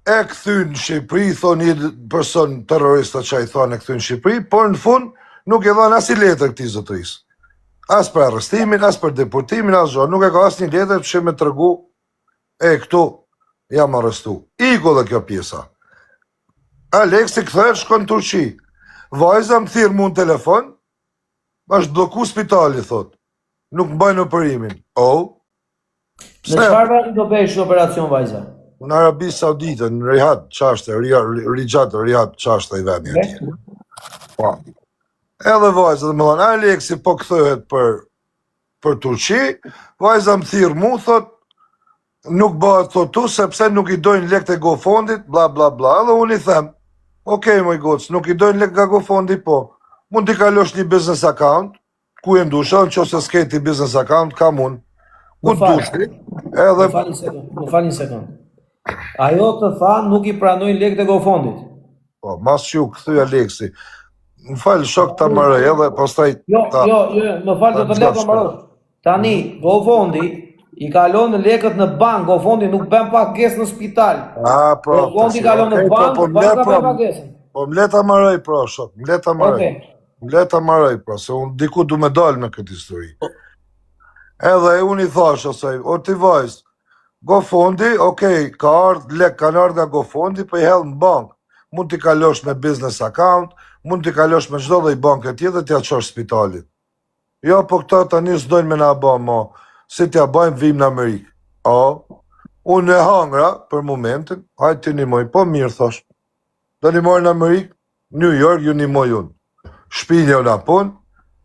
E kthyn në Shqipëri, thonë një person terrorist që i thonë e kthyn në Shqipëri, por në fund nuk i dhanë asnjë letër këtij zotërisë. As për arrestimin, as për deportimin, as gjë, nuk e ka asnjë letër që me tregu e këtu jam arrestu. Iku dhe kjo pjesa. Aleksi kthehet shkon në Turqi. Vajza më thirr mu në telefon, është blloku spitali thot. Nuk mbajnë operimin. Oh. Në çfarë vendi do bësh operacion vajza? Në Arabi Saudite, në Rihad, çashte, Rijad, Rihad, çashte i vendi atje. Po. Edhe vajza, dhe më thonë, Aleksi po kthehet për për Turqi, vajza më thirr mu, thot, nuk bëhet thot tu, sepse nuk i dojnë lekt e GoFundit, bla bla bla, edhe unë i them, ok, moj gocë, nuk i dojnë lekt nga GoFundi, po, mund t'i kalosh një business account, ku e ndusha, në qoftë se s'ke ti business account, kam unë. Ku Më fal. dush ti, edhe Më fal një sekond, më fal një sekond. Ajo të tha nuk i pranojnë lekët e GoFundit. po, mas që u kthy Aleksi. Më fal shok ta mbaroj edhe pastaj Jo, ta jo, jo, më fal do ta të le të mbarosh. Tani GoFundi i kalon lekët në bank, GoFundi nuk bën pagesë në spital. A, po, GoFundi tash, kalon në okej, po, bank, po, më le, banka po, bën pagesën. po më le ta mbaroj pra, shok, më le ta mbaroj. Okej. Më le ta mbaroj pra, se unë diku du me dalë me këtë histori. Edhe unë i thash asaj, o ti vajzë, GoFundi, okej, ka ardhë lek, kanë ardhë nga GoFundi, po i hedh në bank. Mund t'i kalosh me business account, mund t'i kalosh me çdo lloj banke tjetër t'ja çosh spitalit. Jo, po këta tani s'dojnë me na ba mo, si t'ja bajmë vim në Amerikë. O, unë e hangra për momentin, hajtë t'i nimoj, po mirë thash. Do nimoj në Amerikë, New York ju nimoj unë. Shpinja unë apun,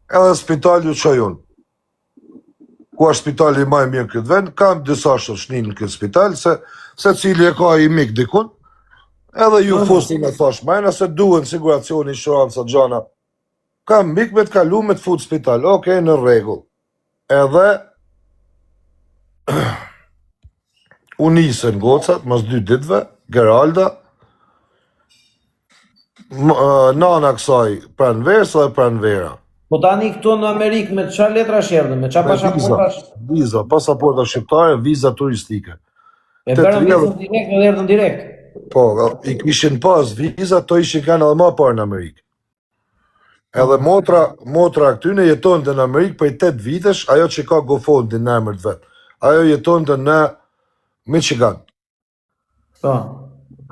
edhe spital ju çoj unë. Ku është spitali më i mirë në këtë vend, kam disa shoqni në këtë spital, se se cili e ka i mik dikun, edhe ju fusin e thash, ma se duhen siguracioni, insuranca, gjana. Kam mik me të kalu me të fut spital, okej, në rregull. Edhe u nisën gocat, mas dy ditëve, Geralda, m- ë, nana kësaj pranverës dhe pranvera. Po tani këtu në Amerikë me çfarë letrash erdhën, me çfarë Me viza, pasaportash? viza, pasaporta shqiptare, viza turistike. E Të bërën tria vizën direkt dhe erdhën direkt. Po, i kishin pas viza, to ishin kanë edhe më parë në Amerikë. Edhe motra, motra këtyne jetonte në Amerikë prej 8 vitesh, ajo që ka GoFundin në emër të vet. Ajo jetonte në Michigan. Po.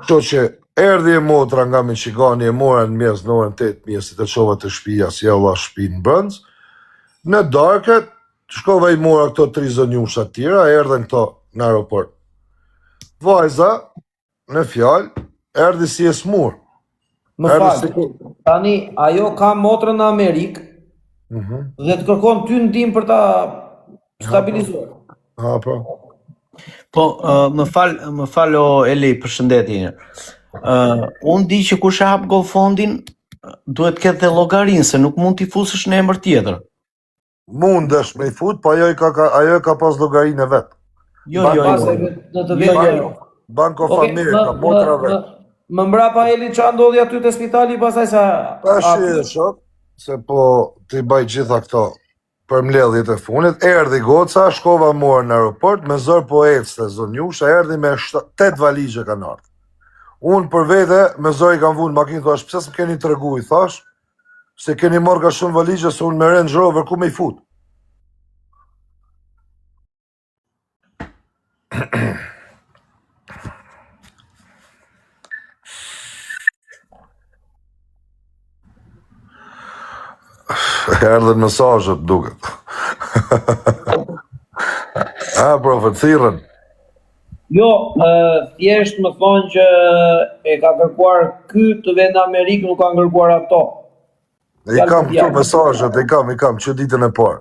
Kështu që erdhi e motra nga Michigani e mora në mjes në orën 8 mjesit e çova të shtëpia, si ja la shtëpinë në Brënz. Në darkë shkova i mora këto tri zonjusha të tjera, erdhën këto në aeroport. Vajza, në fjalë, erdhi si e smur. Më Erdhi fal. si Tani ajo ka motrën në Amerikë Mhm. dhe të kërkon ty ndihmë për ta stabilizuar. Ha, po. Po, uh, më fal, më fal o Eli, përshëndetje një herë. Uh, unë di që kush e hap GoFundin duhet të ketë dhe llogarin se nuk mund t'i fusësh në emër tjetër. Mundesh me i fut, po ajo i ka, ka ajo e ka pas llogarinë e vet. Jo, Bank- jo, Pas jo. e vet- në të Jo, vetë. jo, jo. Bank of Okej, America, më- motra më- vet. më- Më mbrapa Eli ça ndodhi aty te spitali pastaj sa Tash aty- e shok, se po ti baj gjitha këto përmbledhjet e fundit, erdhi goca, shkova morë në aeroport, me zor po ecte zonjusha, erdhi me 8 valixhe kanë ardhur. Unë për vete, me zor i kam vunë në makinë, thash, pse s'më keni tregu, i thash, se keni marrë ka shumë valixhe, se unë me Range Rover, ku me i fut? Erdhën mesazhet, duket. A, profet, thirrën. Jo, ë, thjesht më thonë që e ka kërkuar ky të vjen në Amerikë, nuk kanë kërkuar ato. I kam këtu mesazhet, i kam, i kam, që ditën e parë.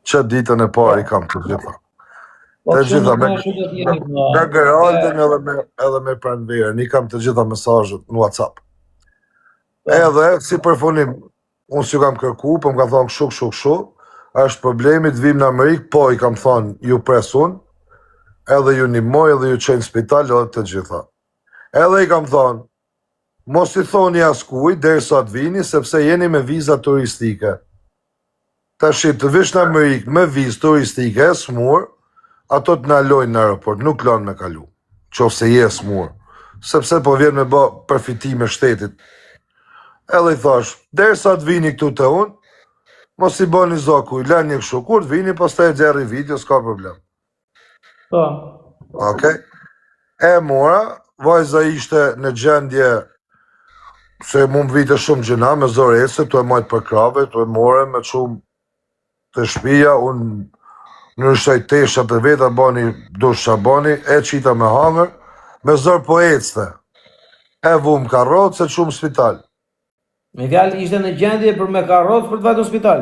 Që ditën e parë i kam të gjitha. Po Të kështu gjitha nuk me më ashtu do të jemi. me ë, Geraldin edhe me edhe me Pranverën, i kam të gjitha mesazhet në WhatsApp. Po. Edhe si përfundim, unë s'ju kam kërku, po më kanë thonë kështu, kështu, kështu, është problemi të vim në Amerikë, po i kam thonë ju pres unë, edhe ju ndihmoj, edhe ju çoj në spital, edhe të gjitha. Edhe i kam thonë, mos i thoni askujt derisa të vini, sepse jeni me viza turistike. Tash të vish në Amerikë me vizë turistike e smur, ato të nalojnë në aeroport, nuk lanë me kalu. Qofse je smur. sepse po vjen me bë përfitime shtetit. Edhe i thash, derisa të vini këtu te unë, mos i bëni zo kuj, lëni kështu, kur të vini, pastaj e nxjerri video, s'ka problem. Po. Okej. E mora, vajza ishte në gjendje se mu më vite shumë gjynah, me zor ece, tu e majtë për krave, tu e more, me çu te shpia, unë ndryshoj teshat e veta, bani dush ça bani, e qita me hangër, me zor po ecte. E vum karrocë, e çum spital. Me fjalë ishte në gjendje për me karrocë për të vajtur në spital.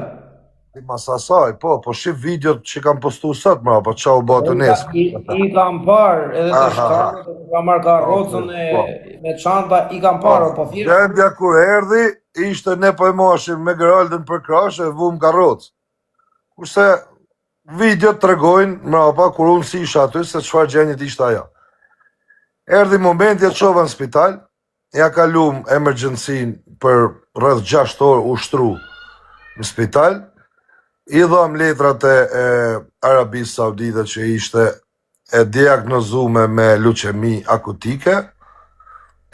Ti mas asaj, po, po shif videot që kam postu sot mrapa, ça u bë të nesër. I, i kam parë edhe të shkallët, po kam marrë karrocën e po. me çanta, i kam parë, po, po thjesht. Gjendja kur erdhi, ishte ne po e mashim me Geraldën për krahësh e vum karrocë. Kurse videot tregojnë mrapa kur unë s'isha aty se çfarë gjendje ishte ajo. Erdhi momenti e çova në spital, Ja kalum emergjencin për rreth 6 orë u shtru në spital. I dham letrat e, e Arabisë Saudite që ishte e diagnozume me leuçemi akutike.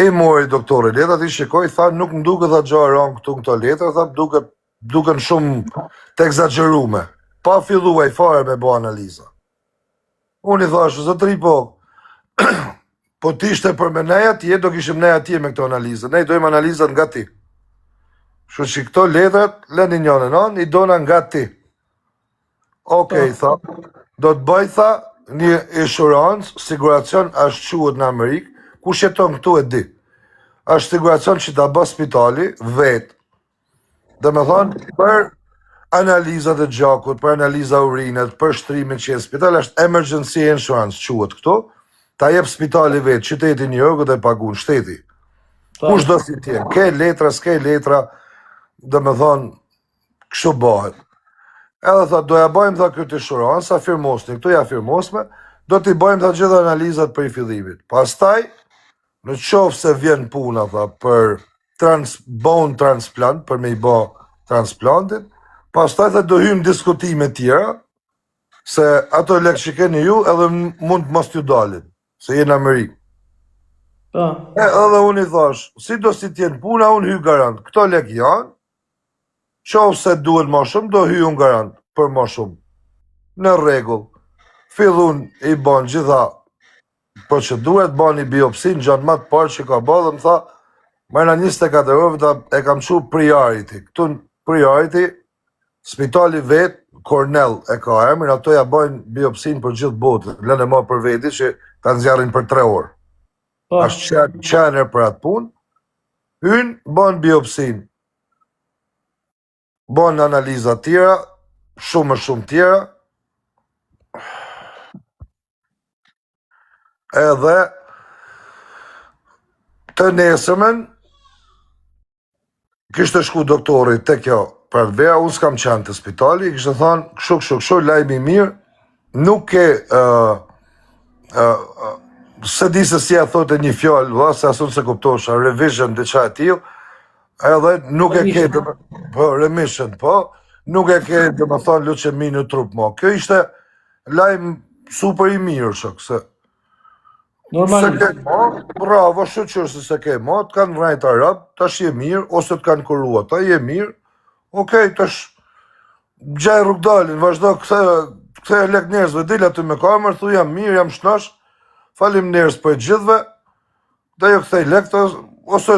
I mori doktori letrat, i shikoi, tha nuk më duket tha gjë e rëndë këtu në këto letra, tha duket duken shumë të ekzagjerume. Pa fillu ai fare me bo analiza. Unë i thashë, zotëri po, po t'ishte për me nej atje, do kishim nej atje me këto analiza. Ne i dojmë analizat nga ti. Kështu që këto letrat, lëni njënën anë, i dona nga ti. Okej, tha, do të bëj, tha, një insurance, siguracion është quhet në Amerikë, kush jeton këtu e di. është siguracion që ta bë spitali, vetë, Domethonë, për analizat e gjakut, për analiza urinet, për shtrimin që je në spital, është emergency insurance, quhet këtu, ta jep spitali vetë, qyteti New Yorkut e pagun, shteti. Po. Kush do si t'jenë, ke letra, s'ke letra, domethonë, kështu bëhet. Edhe tha, do ja bëjmë tha këtë insurance, sa firmosni, këtu ja firmosme, do t'i bëjmë tha gjithë analizat për i fillimit. Pastaj, Në qoftë se vjen puna, tha, për trans, bone transplant, për me i bo transplantin, pastaj tha do hymë diskutime tjera, se ato lekë që keni ju edhe mund të mos t'ju dalin, se je në Amerikë. Po. E, edhe unë i thash, si do si t'jenë puna, unë hy garant. Këto lekë janë, qoftë se duhet ma shumë, do hy unë garant për ma shumë. Në rregull. Fillun i bon gjitha procedurat, bani biopsin, gjanë ma të parë që ka ba dhe më tha, mrena 24 orëve ta e kam çu priority. Këtu në priority, spitali vetë, Cornell e ka emrin, ato ja bajnë biopsin për gjithë botën, lënë ma për veti që ta nxjerrin për 3 orë. Po. Është qenë për atë punë, hyn, bën biopsin, Bën analiza tjera, shumë e shumë tjera. Edhe të nesërmen kishte shku doktori te kjo Pranvera, unë s'kam qenë te spitali, i kishte thonë, kështu, kështu, kështu, lajmi i mirë, nuk ke, uh, uh, uh, s'e di se si ja thote një fjalë, vlla, se as unë s'e kuptosha, revision, diçka e tillë, Edhe nuk e ke, dhe, po, remission, po, nuk e ke, domethonë, leuçemi në trup, mo. Kjo ishte lajm super i mirë, shok, se... Normalisht. S'e ke mo, bravo, shyqyr se s'e ke mo, të kanë rrejt arab, tash je mirë, ose të kanë kuru ata, je mirë, okej, tash gjej rrugëdaljen, vazhdo kthe, kthe lek njerëzve, dil aty me kamerë, thu jam mirë, jam shnosh, faleminderit për gjithëve, Dhe jo kthej lekët ose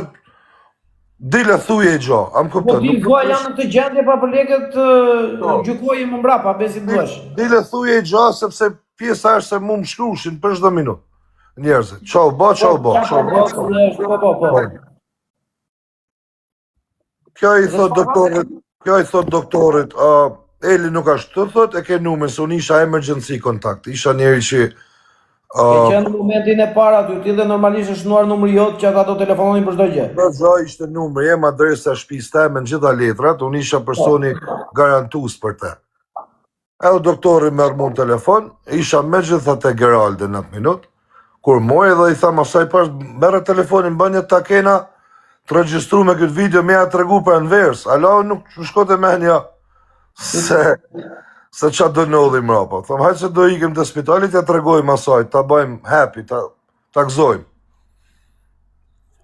dil e thuje gjo, a më kupton? Po ti thua janë në këtë gjendje pa për lekët po. gjykoje më mbrapa, bëj si duash. Dil e thuje gjo sepse pjesa është se mu më shkrushin për çdo minutë. Njerëzit, ça u bë, ça u bë, ça u bë. Po po po. Kjo i thot doktorit, kjo i thot doktorit, uh, Eli nuk është këtu, thot, e ke numrin, se unë isha emergency contact, isha njeri që... Uh, ke qenë në momentin e parë aty, ti dhe normalisht është shënuar numri jot që ata do telefononin për çdo gjë. Po, zo, ishte numri jem, adresa e shtëpisë teme, në gjitha letrat, unë isha personi po. garantues për te. Edhe doktori merr mu në telefon, isha megjithatë te Geraldi në atë minut, kur mori dhe i tham asaj pas, merre telefonin, bënje ta kena të regjistru me këtë video, me ja tregu Pranverës, ala nuk më shkote menja, se, se ça do ndodhi mrapa. Tham, hajtë se do ikim te spitali, t'ja tregojmë asaj, ta bëjmë happy, ta, ta gëzojmë.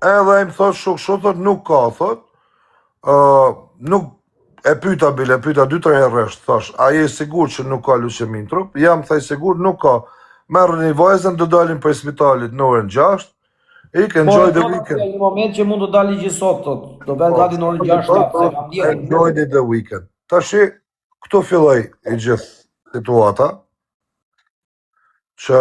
Edhe ai më thot kështu kështu thot nuk ka thot. Ë nuk e pyeta bile, e pyeta dy tre herë rresht, thash, a je i sigurt që nuk ka leuçemi në trup? Jam tha i sigurt nuk ka. Merrni vajzën do dalim prej spitalit në orën 6. Ik Po, enjoy e the thot weekend. aty një moment që mund të dali që sot, thot. Do bëhet Po, gati në orën 6 7, se kam ndjekur. enjoy the weekend. Tashi këtu filloi e gjithë situata që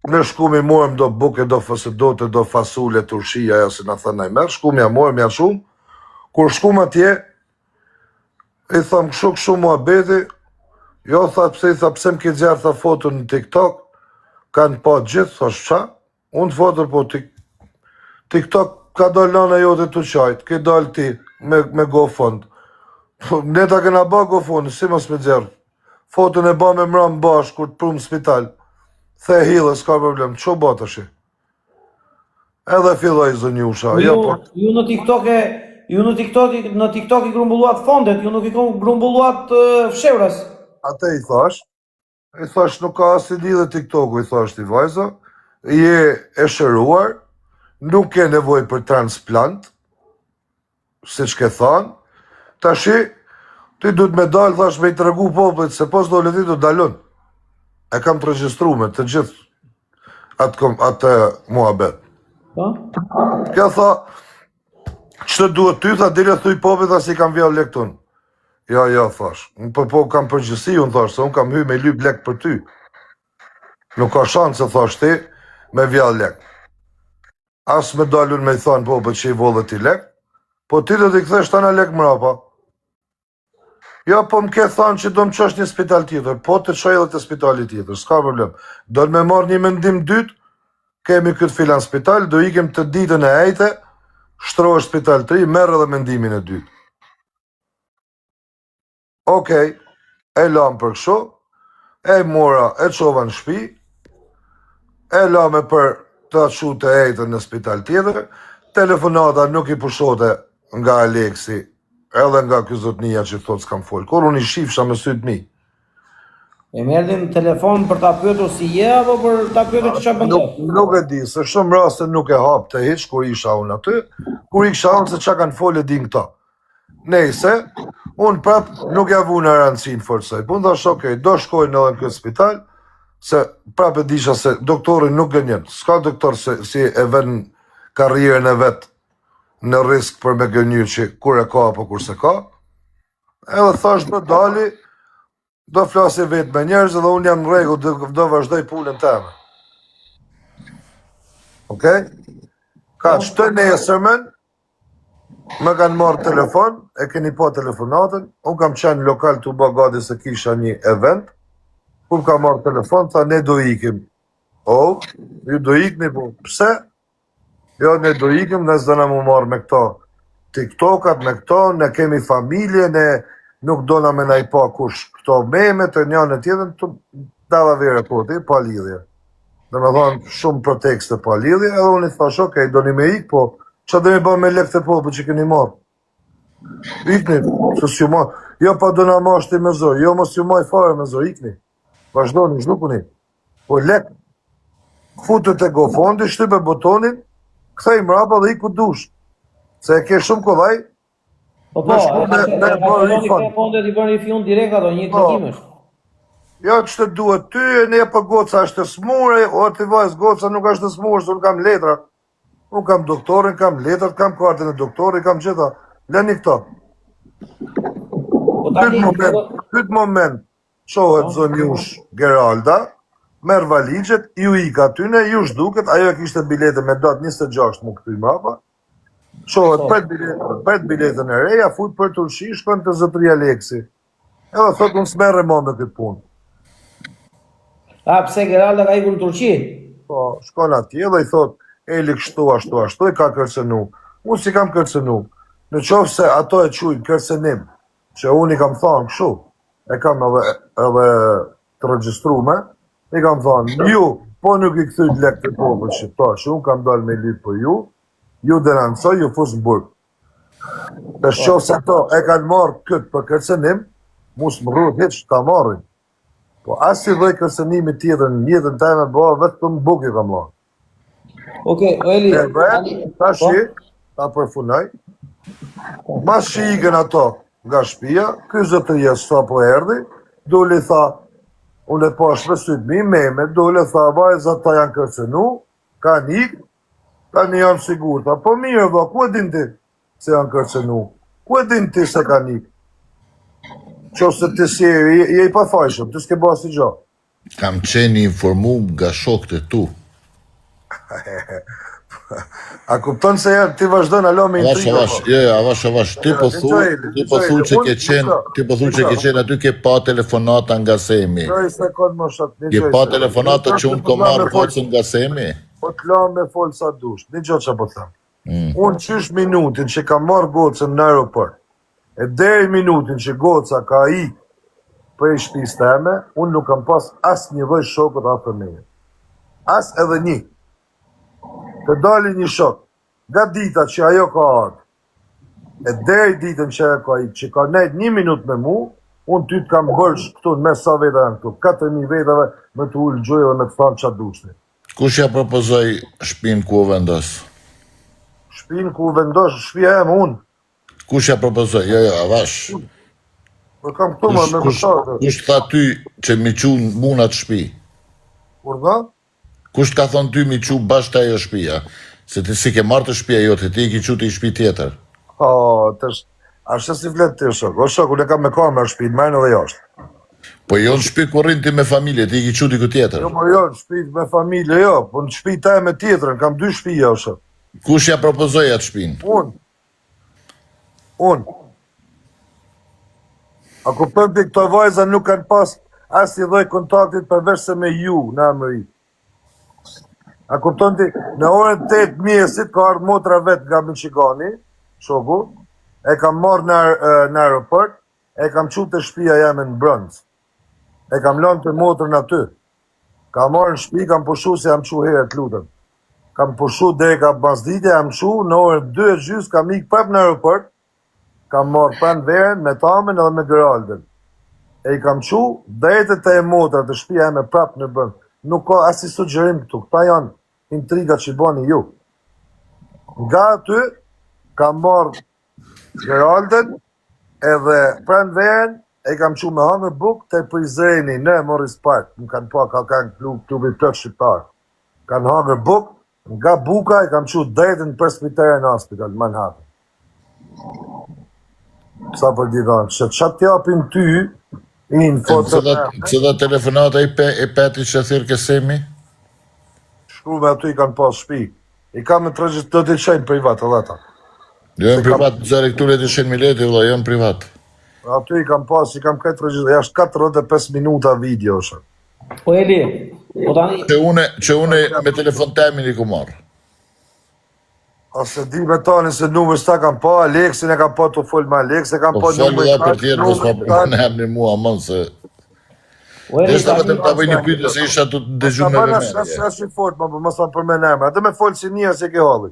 ne shkum i morëm do buke, do fësëdote, do fasule, turshia, ajo si na thënë ai merr, shkum ja morëm, ja shumë. Kur shkum atje, i tham kështu kështu muhabeti, jo tha pse i tha pse më ke nxjerr tha foton në TikTok, kanë pa gjithë, thash ça? Unë foton po tik, TikTok ka dalë nana jote të qajt, ke dalë ti me, me GoFund. Po, Ne ta kena ba GoFund, si mos me nxjerr. Foton e ba me mram bashkë kur të prum në spital. The hille, s'ka problem, ç'u bë tash? Edhe filloi zonjusha, Po jo ju po. ju në TikTok e ju në TikTok në TikTok i grumbulluat fondet, ju nuk i grumbulluat uh, fshehurës. Atë i thash, i thash nuk ka asnjë lidhje TikToku, i thash ti vajza, je e shëruar, nuk ke nevojë për transplant, siç ke thanë. Tashi ti duhet me dal thash me i tregu popullit se po s'dole ti do dalun. E kam të regjistruar të gjithë atë kom, atë muhabet. Po? Kjo tha, që të duhet ty, tha, dile thuj popullit, tha, si kam vjellë lek tonë. Jo, jo, thash. Unë po po kam përgjegjësi, unë thash, se unë kam hy me lyp lek për ty. Nuk ka shanse, thash ti, me vjellë lek. As me dalun me i thonë popullit që i vodhe ti lek, po ti do t'i kthesh tana lek mrapa. Jo, po më ke thonë që do më qosh një spital tjetër, po të çoj edhe te spitali tjetër, s'ka problem. Do të me marrë një mendim dytë, kemi këtë filan spital, do ikim të ditën e ejte, shtrohesh spital 3, merr edhe mendimin e dytë. Okej, e lam për kështu, e mora, e çova në shtëpi, e lame për të çu të ejtën në spital tjetër, telefonata nuk i pushote nga Aleksi, edhe nga ky zotnia që thot s'kam fol. Kur unë i shifsha me sytë mi. E merrnin në telefon për ta pyetur si je apo për ta pyetur çfarë bën Nuk, nuk e di, se shumë raste nuk e hap të hiç kur isha unë aty, kur isha unë se çka kanë folë e din këta. Nejse, unë prap nuk ja vu në rëndësinë forcaj. Po unë thash, okej, do shkojnë edhe në këtë spital, se prap e disha se doktori nuk gënjen. S'ka doktor se si e ven karrierën e vet në risk për me gënjy që kur e ka apo kur se ka. Edhe thash do dali, do flasi vetë me njerëz edhe unë jam në rregull, do, do vazhdoj punën teme. Okej? Ka që të nesërmen, më kanë marrë telefon, e keni pa telefonatën, unë kam qenë në lokal të u bë gati se kisha një event, kur më ka marrë telefon, tha ne do ikim. O, ju do ikni, po pse? Jo, ne do ikim, ne s'do na mu marrë me këto TikTokat, me këto, ne kemi familje, ne nuk do na me na i pa kush këto meme të njënë e tjetër, të dava vere koti, pa lidhje. Dhe me thonë, shumë pretekste pa lidhje, edhe unë i thash, okej, do një me ik, po, që do me bë me lekët e popullit që keni marrë? Ikni, se s'ju ma, jo pa do na marrësh ti me zor, jo mos ju maj fare me zor, ikni. Vazhdoni, zhdukuni. Po lek, futet te GoFondi, shtype butonin, kthej mbrapa dhe iku dush. Se e ke shumë kollaj, Po po, Me shku e me- ka me e ka bërë kaloni refund. këto fondet i bën refund direkt ato, një Po. klikim është. Jo që të duhet ty, e ne po goca është e smure, o ti vajzë, goca nuk është e smure, se unë kam letra. Unë kam doktorin, kam letrat, kam kartën e doktorit, kam gjitha. Leni këto. Po Këtë tani moment, këtë moment, çohet Po. zonjush Geralda, merr valixhet, ju ik atyne, ju zhduket, ajo e kishte biletën me datë 26 mu kthy mbrapa. Çohet Po. pret biletën, pret biletën e re, ja fut për Turqi, shkon te zotëria Aleksi. Edhe thot unë s'merrem më me këtë punë. A pse Geralda ka ikur në Turqi? Po, shkon atje dhe i thot, Eli kështu, ashtu, ashtu, e ka kërcënu. Unë si kam kërcënu. Në qoftë se ato e quajnë kërcënim, që unë i kam thonë kështu, e kam edhe, edhe të regjistrume, i kam thonë, ju, po nuk i kthyt lekët e popullit shqiptar, që unë kam dalë me lyp për ju, ju denoncoj, ju fus në burg. Dhe qoftë se ato e kanë marrë këtë për kërcënim, mu s'më rruhet hiç ta marrin. Po as si lloj kërcënimi tjetër në jetën time, bo vetëm bukë i kam marrë. Okej, okay, Eli. Edhe, tashi, po? ta përfunoj. Mas që ikën ato nga shpia, ky zotëria sapo erdhi, doli tha, unë e pash me sytë mi, meme, doli tha, vajzat tha janë kërcënu, kanë ik, tani janë sigurta. Po mirë, vlla, ku e din ti se janë kërcënu? Ku e din ti se kanë ik? Qofse ti si je, je i pafajshëm, ti s'ke ba asnjë gjë. Kam qenë i informum nga shokët e tu. A kupton se ja ti vazhdon alo me Avash, intriga. avash, po. jo, jo, avash, avash, ti po Dëgjoj, thu, Eli, ti po dëgjoj, thu Eli, që unë ke qenë, dëgjoj, ti po thu që dëgjoj. ke qenë aty ke pa telefonata nga Semi. Dëgjoj sekond më shok, Ke dëgjoj pa sekond. telefonata Nuk që unë po kom të la me marrë fol, gocën nga Semi. po të la me fol sa dush. Dëgjoj çfarë po them. Mm. Unë qysh minutin që kam marrë gocën në aeroport, e deri minutin që goca ka ik prej shtëpisë teme, unë nuk kam pas asnjë lloj shokut afër meje. As edhe një. Të dali një shok, nga dita që ajo ka ardhur, e deri ditën që ajo ka ik, që ka nejt një minut me mu, unë ty të kam bërë këtu në mes sa veta janë këtu, 4000 vetave me të ulë gjojë dhe me të thanë qa dush ti. Kush ja propozoi shpinë ku u vendos? Shpinë ku u vendos, shpia jeme unë. Kush ja propozoi? Jo, jo, avash. Po kam këtu më Kush me kush vërtetë. kush tha ty që mi çu mu në atë shtëpi? Urdhë? Kush të ka thonë ty mi çu bash te ajo shtëpia? Se ti si ke marrë te shtëpia jote, ti i ke çu te një shtëpi tjetër. Po, tash ashtu si flet ti shok. O shok, unë e kam me kamerë shtëpinë, mrena dhe jashtë. Po jo në shtëpi ku rrin ti me familje, ti i ke çu diku tjetër. Jo, po jo, në shtëpi me familje, jo, po në shtëpi teme tjetrën, kam dy shtëpia, o shok. Kush ja propozoi atë shtëpinë? Unë. Unë. A kupton ti këto vajza nuk kanë pas asnjë lloj kontaktit përveç se me ju në Amerikë. A kupton ti, në orën 8 mëngjesit ka ardhur motra vet nga Michigani, shoku, e kam marrë në, në aeroport, e kam çu te shtëpia jeme në Bronx. E kam lënë te motrën aty. Kam marrë në shtëpi, kam pushu se jam çu herët, lutem. Kam pushu deri ka masdite, jam çu në orën 2 e gjys, kam ik prap në aeroport, kam marrë Pranverën me Tamën edhe me Geraldën. E i kam çu drejt te e motra te shtëpia jeme prap në Bronx. Nuk ka asnjë sugjerim këtu. Këta janë intriga që i bani ju. Nga aty kam marrë Geraldën edhe Pranverën e kam çu me hangër buk te Prizreni në Morris Park. Më kanë pa ka kanë klub, klubi plot shqiptar. Kanë hangër buk, nga buka e kam çu drejt në Presbyterian Hospital, Manhattan. Sa për di thonë, që që t'japim ty info të Cila cila telefonata i pe e peti që thirr ke Semi? Shkrume aty i kanë pas shtëpi. I kam me të do t'i çojnë privat edhe ata. Jo në Se kam- privat, zëri këtu le të shen mileti vëlla, jo në privat. Aty i kam pas, i kam këtë regjistr, jashtë 45 minuta video është. Po Eli, po tani Që une, që une me telefon temin i ku marr. A se di me tani se numër s'ta kam pa, Aleksin e kam pa të fol me Aleks, e kam Po pa fol numrin vëlla për tjerë, mos ma numrin përmend emrin mua aman se o Eli Desha tani vetëm ta bëj një pyetje se isha tu të dëgju Ta me bën as as vëmendje. as i fort, më mos ma përmend emrin. Atë me fol si njerëz se ke halli.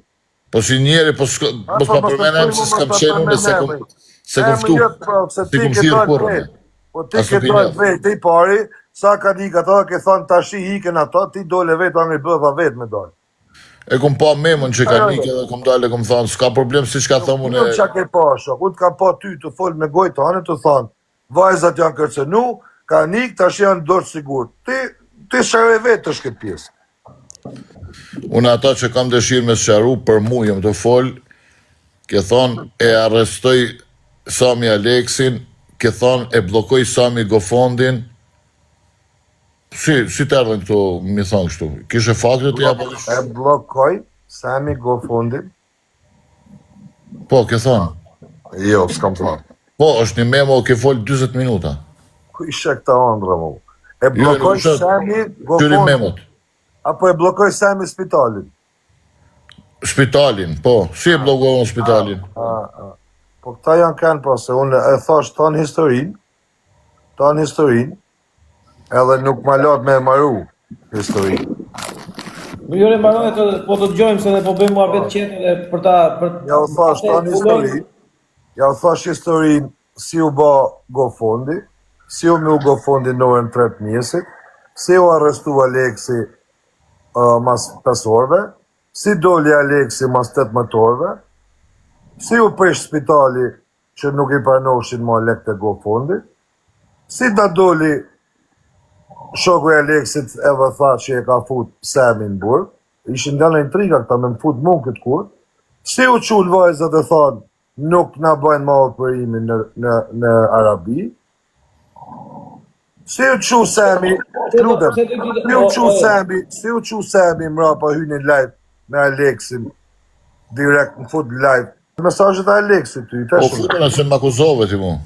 Po si njeri, po s'ko, A, mos po, ma mos të përmend emrin thuj se mu, s'kam mos ta qenë unë përmend se kum emrin. se kum Emri ftu. jot, pra, se Si ti kum ke thirr dalë kurrë. vetë. Po ti As ke nuk i dalë njoh. vetë, i pari, sa ka ik ata, ke thënë tash i ikën ato, ti dole vetë angri bëdha vetë me dalë. E kum pa memën që ka Ajo, nikë edhe kum dalë e kum thonë s'ka problem siç ka thënë unë. Nuk çka ke pa, shok. Unë të kam pa ty të fol me gojë tane të thonë, vajzat janë kërcënu, kanë ik, tash janë dorë sigurt. Ti ti sqaroj vetë tash këtë pjesë. Unë ata që kam dëshirë me sqaru për mu jam të fol, ke thonë e arrestoj Sami Aleksin, ke thonë e bllokoj Sami Gofondin. Si si të erdhën këto, mi thonë kështu. Kishe fakte ti apo E bllokoj Sami Gofondin. Po, ke thonë. Jo, s'kam thonë. Po, është një memo, ke fol 40 minuta. Ku ishe këta ëndra mo? E Jo, nuk bllokoj është. Sami Qyri Gofondin. memot. Apo e bllokoj Sami spitalin. Spitalin, po. Si e bllokoj unë spitalin? A, a. Po këta janë kanë po, se unë e thash tanë historinë, tanë historinë, edhe nuk ma lat me e maru historinë. Jo, ne mbaroj të po të dëgjojmë se ne po bëjmë muhabet qetë edhe për ta për Ja u thash tanë historinë, ja u thash historinë si u bë Gofondi, si u mbyll Gofondi në orën 3 të mëngjesit, si u arrestu Aleksi uh, mas 5 orëve, Si doli Aleksi mas 18 orëve? Si u prish spitali që nuk i pranoshin ma lekët e GoFundit? Si na doli shoku i Aleksit edhe tha që e ka fut Semin në burg? Ishin nga intriga këta me më fut mu në këtë kurë. Si u çun vajzat e thanë nuk na bëjnë ma operimin në, në, në Arabi? Si u çu Semi, lutem, si u çu Semi, si u çu Semi mrapa hyni live me Aleksin, direkt në fut live. Mesazhet e Aleksit ty, i Po futën se më akuzove ti mu.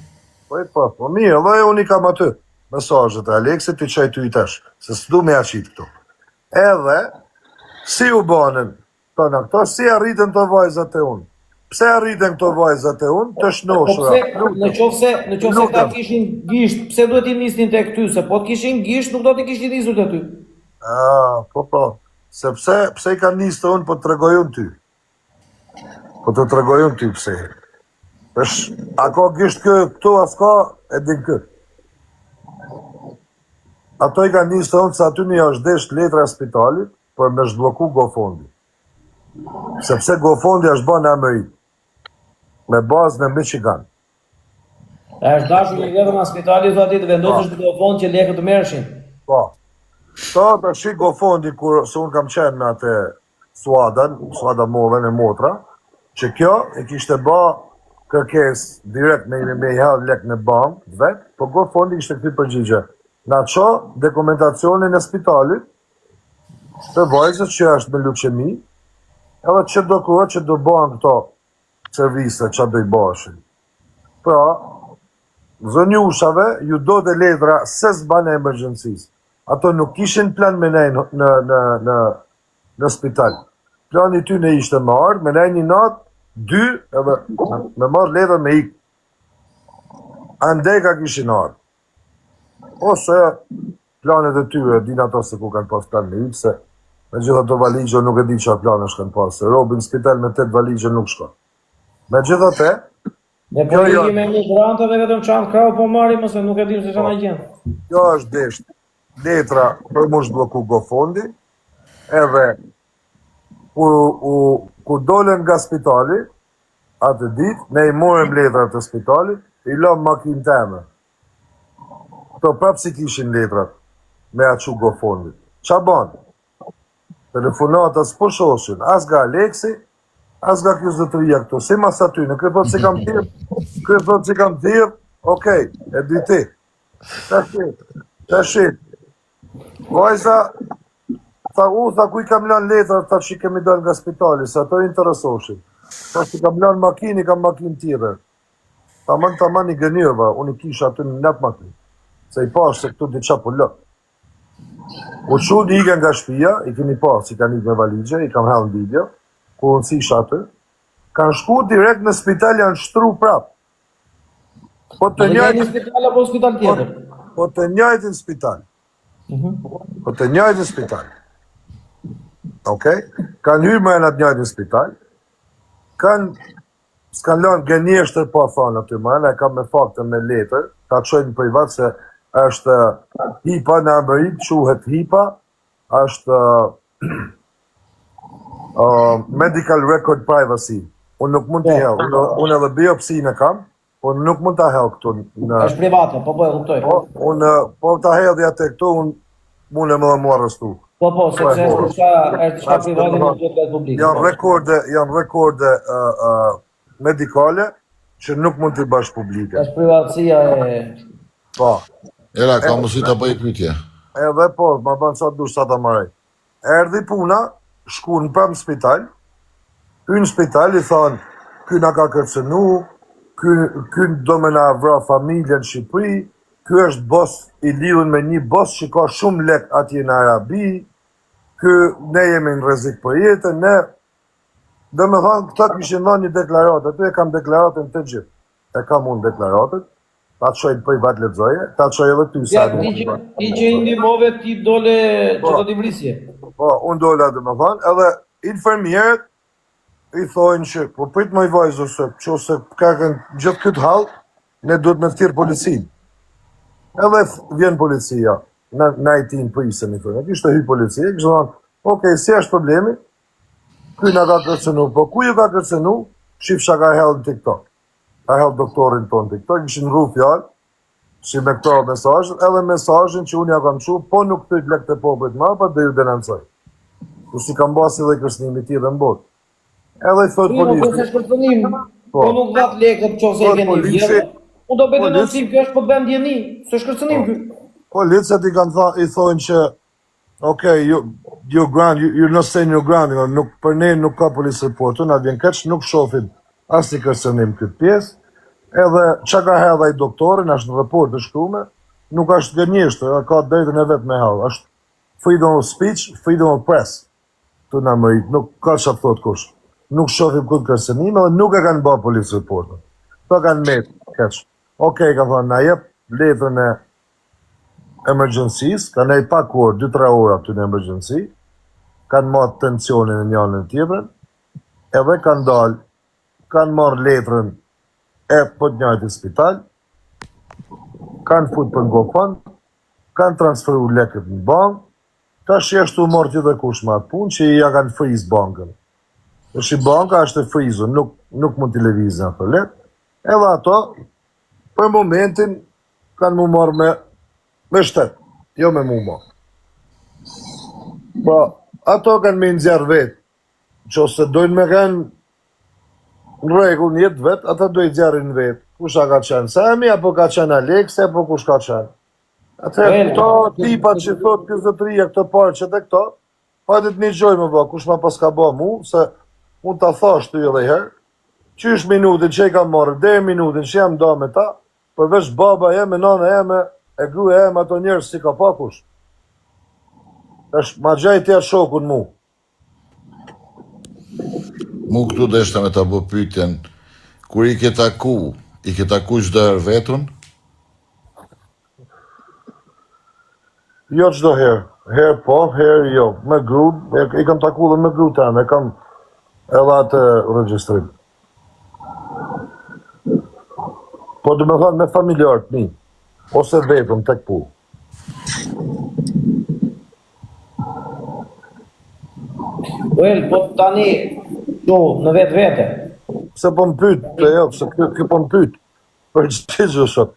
Po i po, po mirë, dhe unë i kam aty. Mesazhet e Aleksit ti çaj ty i tash, se s'du me ja qit këto. Edhe si u banën Tona këto, si arritën këto vajzat e unë? Pse arritën këto vajzat e unë të Po shnoshura? pse, në qoftë se, në qoftë se këta Lutem. kishin gisht, pse duhet i nisnin tek ty? Se po të kishin gisht, nuk do t'i kishin nisur te ty. Ah, po po. Sepse pse i kanë nisë të unë, po të tregoj unë ty. Po të tregoj unë ty pse. Është, a ka gisht kë këtu, a s'ka, e din kë. Ato i kanë nisë të unë, se aty një është desh letra e spitalit, për me zhblloku GoFundin. Sepse GoFundi është bërë në Amerikë, me bazë në Michigan. A është dashur një letër nga spitali thua ti të vendosësh në GoFund që lekët të merreshin. Po. Këto tash GoFundi kur se unë kam qenë me atë Suadan, Suada Mollën e motra, që kjo e kishte ba kërkesë direkt me me i hedh lek në bankë të vet, po GoFundi kishte kthy përgjigje. Na ço dokumentacionin e spitalit të vajzës që është me leuçemi, edhe që do kërë që do bëhen këto servise që do i bëshin. Pra, zonjushave ju do të letra se s'ban e emergjencisë. Ato nuk kishin plan me nej në, në, në, në, në spital. Plani i tyne ishte me ardhë, me nej një natë, dy, edhe me, me marrë letra me ikë. Andej ka kishin ardhë. Ose planet e tyre, din ato se ku kanë pas plan me ikë, se me gjithë ato valigje nuk e di çfarë planesh kanë pas, se robi në spital me 8 valigje nuk shkon. Megjithatë, Ne po Kjo jo. ikim me emigrantët dhe vetëm çantë krahu po marrim ose nuk e dim se çfarë na gjen. kjo është desht letra për mu zhblloku GoFundi, edhe kur u kur dolën nga spitali, atë ditë, ne i morëm letrat e spitalit, i lëm makinë teme. Këto prapë si kishin letrat me a çu GoFundit. Qa ban? Telefonata s'po shoshin, as nga Aleksi, as nga kjo zotëria këtu, si mas aty, në kë thot si kam thirr, kë thot si kam thirr, okej, e di ti. Tashi, tashi, vajza, tha u, tha ku i kam lënë letrat, tha që i kemi dalë nga spitali, se ato i interesoshin. Tha që i kam lënë makinë, i kam makinë tjetër. Taman, taman i gënjeva, unë i kisha aty në atë makinë. Se i pash se këtu diçka po lë. U çun ikën nga shtëpia, i keni pa si kanë ikë me valigje, i kam hedhë në video, ku unë si isha aty. Kanë shku direkt në spital, janë shtru prap. Po të Në një njëjtin, spital apo spital tjetër? po të njëjtin spital. Mhm. Po të njëjtin spital. Okej? Kanë hyrë më në të njëjtin spital. Kanë s'kan lënë gënjeshtër pa thonë aty më, e kam me fakte me letër, ta çojnë në privat se është HIPAA në Amerikë, quhet HIPAA, është uh, Medical Record Privacy. Unë nuk mund t'i Po. hedh, unë, unë edhe biopsinë e kam, po nuk mund ta hedh këtu në Është private, po po e kuptoj. Po, unë po ta hedh atë këtu, unë mundem edhe mu arrestu. Po po, sepse Po, është diçka është diçka Është, private po, nuk duhet të bëhet publike. Janë Po. rekorde, janë rekorde uh, uh, medikale që nuk mund t'i bësh publike. Është privatësia e Po. Era, ka mundësi ta bëj pyetje. Edhe po, ma bën sa dush sa ta marroj. Erdhi puna, shkuan prapë në spital. Hyn në spital i thonë, ky na ka kërcënu, ky ky do me na vra familjen në Shqipëri, ky është boss i lidhur me një boss që ka shumë lek atje në Arabi, ky ne jemi në rrezik për jetën, ne Do me thonë, këta kishin dhënë një deklaratë, aty e kam deklaratën të gjithë. E kam unë deklaratën, ta çoj në privat lexoje, ta çoj edhe ty Ja, sa. ti që ti që i ndihmove ti dole që Po. do t'i vrisje. Po, unë dola dhe me thonë, edhe infermierët i thojnë që, po prit më i vajzë ose, që ose ka kënë gjithë këtë hall, ne duhet me thirr policinë. Edhe f- vjen policia, në në IT në prisën i thonë, kishte hy policia, kishte thonë, okej, si është problemi? Ky na ka kërcënu, po ku ju ka kërcënu? Shif çka ka hedh në TikTok. Ka hedh doktorin tonë në TikTok, ishin ndrru fjalë, si me këto mesazhet, edhe mesazhin që unë ja kam çu, po nuk kthejt lekët e popullit mbrapa, do ju denoncoj. Ku si kam ba si dhe kërcënimi tjetër në botë. Edhe i thot Po, polici. po s'është kërcënim, Po. po nuk dhat lekët qofse e Thot keni polici, vjedhë. Unë do bëj polic, denoncim, kjo është po të bëjmë dijeni, s'është kërcënim po. ky. Policët i kanë tha, i thonë që Okay, you, you ground, you, you're not saying your ground, you know, nuk, për ne nuk ka police report, na vjen keq, nuk shohim asnjë kërcënim këtë pjesë, edhe çka ka hedh ai doktorin, është në report të shkruar, nuk është gënjeshtër, ka drejtën e vet me hedh, është freedom of speech, freedom of press, këtu në Amerikë, nuk ka çfarë thot kush. Nuk shohim këtë kërcënim edhe nuk e kanë bërë police reportin. Këto kanë met keq. Okej, ka thonë, na jep letrën e emergencies, kanë nej pak orë, 2-3 orë aty në emergency, kanë marrë tensionin e njërin e tjetrin, edhe kanë dalë, kanë marrë letrën e po të njëjtit spital, kanë fut për GoFund, kanë transferu lekët në bankë, tash është u marrë tjetër kush me atë punë që ja kanë freeze bankën. Është i banka është e frizur, nuk nuk mund t'i lëvizin ato lekë. Edhe ato për momentin kanë mu marrë me me shtet, jo me mu mo. Po, ato kanë me nxjerr vetë. Qose dojnë me kanë në rregull në jetë vet, ata do i nxjerrin vetë. Kush a ka qenë Sami, apo ka qenë Aleksi, apo kush ka qenë. Atëherë, Well, këto tipat që thot ky zotëria, këto parqet e këto, hajde të nigjojmë vë, kush ma pas ka bë mu, se mund ta thash ty edhe një herë, qysh minutin që i kam marrë, deri minutin që jam da me ta, përveç baba jem, e nana jeme, e gruaja jem, ato njerëz si ka pa kush. Tash ma gjaj ti atë shokun mu. Mu këtu deshta me ta bë pyetjen, kur i ke taku, i ke taku çdo herë vetun? Jo çdo herë, herë po, herë jo. Me gru, e, i kam taku edhe me gru teme, e kam edhe atë regjistrim. Po do me thënë me familjarët mi, ose vetëm tek pu. Well, po tani, tu, në vetë vete. Pse po më pyet, po jo, pse ky ky po më pyet. Për gjithë sot.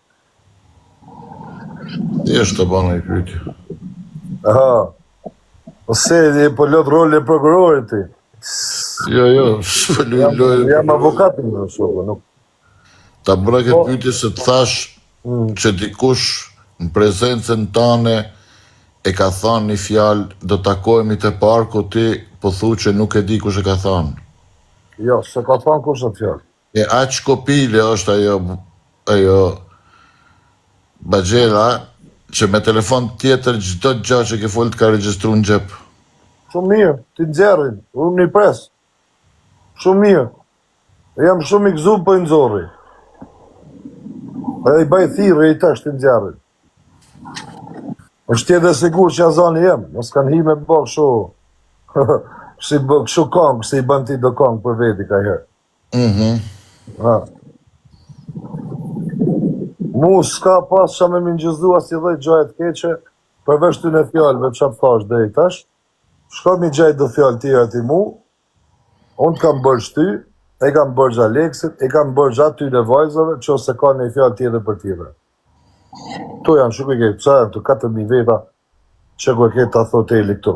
Thjesht të bën një pyetje. Aha. Po se e po lot rolin e prokurorit ti. Jo, jo, s'po luaj Jam, lojën e jam prokurorit. avokat në shoku, nuk. Ta bëra këtë Po, pyetje se të thash Mm. që dikush në prezencën tane e ka thënë një fjalë, do takohemi te parku, ti po thu që nuk e di kush e ka thënë. Jo, se ka thënë kush atë fjalë. E aq kopile është ajo ajo Baxhela që me telefon tjetër çdo gjë që ke fol të ka regjistruar në xhep. Shumë mirë, ti nxjerrin, unë i pres. Shumë mirë. Jam shumë i gëzuar po i nxorri. Edhe i bëj thirrje i tash ti nxjerrin. Është tjetër sigurt që azani jem, mos kanë hi me bë kështu. si bë kështu kongë, si i bën ti do kongë për veti ka herë. Mhm. Ha. Mu s'ka pas që me më ngjëzu as i dhej gjaje të keqe, përveç ty në fjalëve që thash deri tash. Shko mi gjej do fjalë tjera ti mu, unë të kam bërë shty, e kam bërë Aleksit, e kam bërë aty në vajzave, që ose ka një fjalë tjetër për tjetër. Këtu janë shumë i ke, pse janë këtu 4000 veta që ku e ke ta hoteli këtu.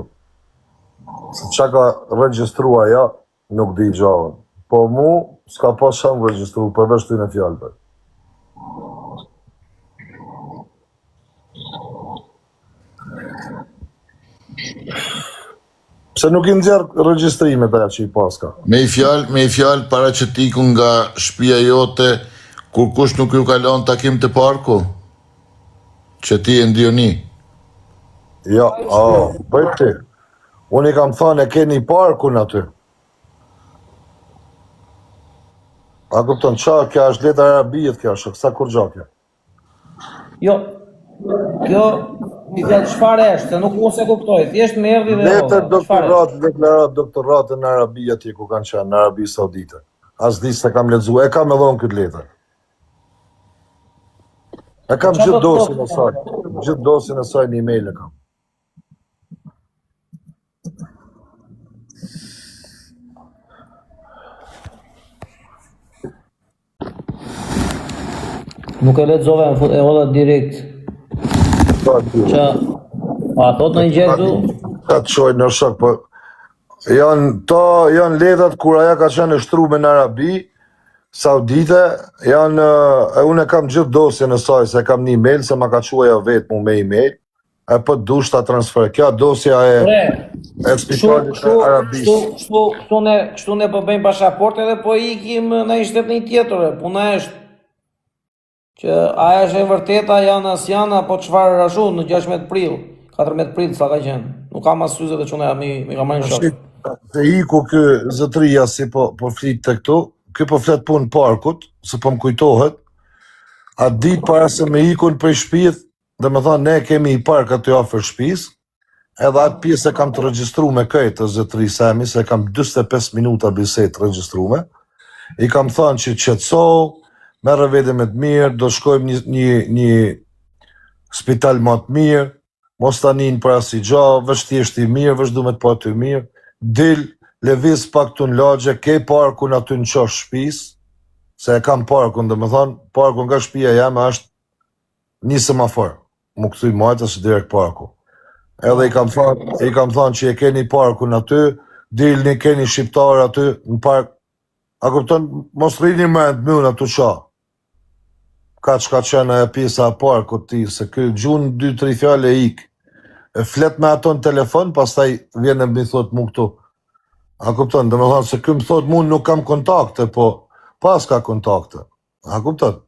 Se qa ka regjistrua ja, nuk di gjallën. Po mu, s'ka pas shumë regjistru përveç ty në fjalëve. Pse nuk i nxjerr regjistrimet aja që i paska? Me i fjalë, me i fjalë para që t'iku nga shtëpia jote, kur kush nuk ju ka lënë takim të parku, që ti e ndioni. Jo, oh, bëj ti. Unë i kam thënë e keni parkun aty. A kupton qa, kjo është letra arabijet kjo është, sa kur gja kjo. Jo, kjo mi fjalë çfarë është, se nuk unë se kuptoj, thjesht më erdhi dhe Letër hodha. Çfarë është? doktorat, deklarat doktoratën në Arabi atje ku kanë qenë, në Arabi Saudite. As di se kam lexuar, e kam edhe unë këtë letër. E kam Qa gjithë do të dosjen e thotë? saj, gjithë dosjen e saj në email e kam. Nuk e lexova, e fut- e hodha direkt. Që a thot ndonjë gjë këtu? Ta të çoj në shok, po janë to janë letrat kur aja ka qenë e shtrume në Arabi Saudite, janë e unë e kam gjithë dosjen e saj se e kam një email se ma ka çu ajo vetë mu me email. E po dush ta transferoj. Kjo dosja e Bre, e kështu spitalit të kështu kështu Arabisë. kështu kështu ne kështu ne po bëjmë pasaportë edhe po ikim në një shtet në një tjetër. e. Puna është që a është e vërteta janë as janë apo çfarë ashtu në 16 prill, 14 prill sa ka qenë. Nuk kam as syze të çuna mi mi ka marrë në Tash shok. se iku ky zotëria si po po flit të këtu, ky po flet punë parkut, se po më kujtohet. Atë ditë para se me ikun prej shtëpisë, dhe me thonë, ne kemi i park aty afër shtëpisë, edhe atë pjesë e kam të regjistruar me këtë të zotëri Sami, se kam 45 minuta bisedë të regjistruar. I kam thënë që qetësohu, merre veten me të mirë, do shkojmë një një një spital më të mirë, mos ta nin për asnjë gjë, veç thjesht i mirë, veç du me të pa ty mirë. Dil, lëviz pak këtu në lagje, ke parkun aty në qosh shtëpisë, se e kam parkun, dhe me thonë, parkun nga shtëpia jeme është një semafor, mu kthy majtas ose direkt parku. Edhe i kam thënë, i kam thënë që e keni parkun aty, dilni keni shqiptar aty në park. A kupton, mos rrini më të mynë aty qa. Ka që ka qenë e pjesa e parkut ti, se ky gjun 2-3 fjalë e ik. E flet me ato në telefon, pastaj vjen e më thot mu këtu. A kupton, dhe me thonë se ky më thot mu nuk kam kontakte, po pas ka kontakte. A kupton?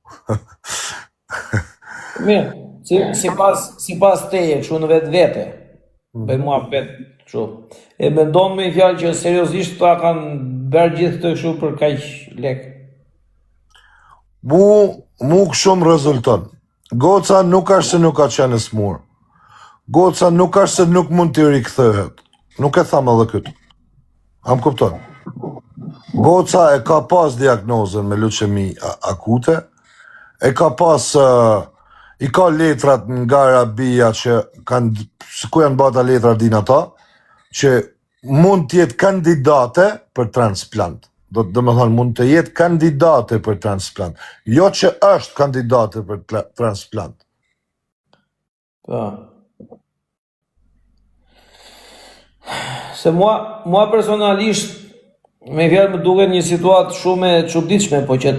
Mirë, si sipas sipas teje, kështu në vetvete. Bëj mua vet kështu. E mendon me një fjalë që seriozisht këta kanë bërë gjithë këtë kështu për kaq lek. Mu, mu kështu më rezulton. Goca nuk është se nuk ka qenë e smur. Goca nuk është se nuk mund t'i rikthehet. Nuk e tham edhe këtë. A më kupton? Goca e ka pas diagnozën me leuçemi akute, e ka pas, uh, i ka letrat nga Arabia që kanë, se ku janë bata letrat din ata, që mund të jetë kandidate për transplant. Do të me thonë, mund të jetë kandidate për transplant. Jo që është kandidate për transplant. Po. Se mua, mua personalisht, me fjalë më duket një situatë shumë e çuditshme, po që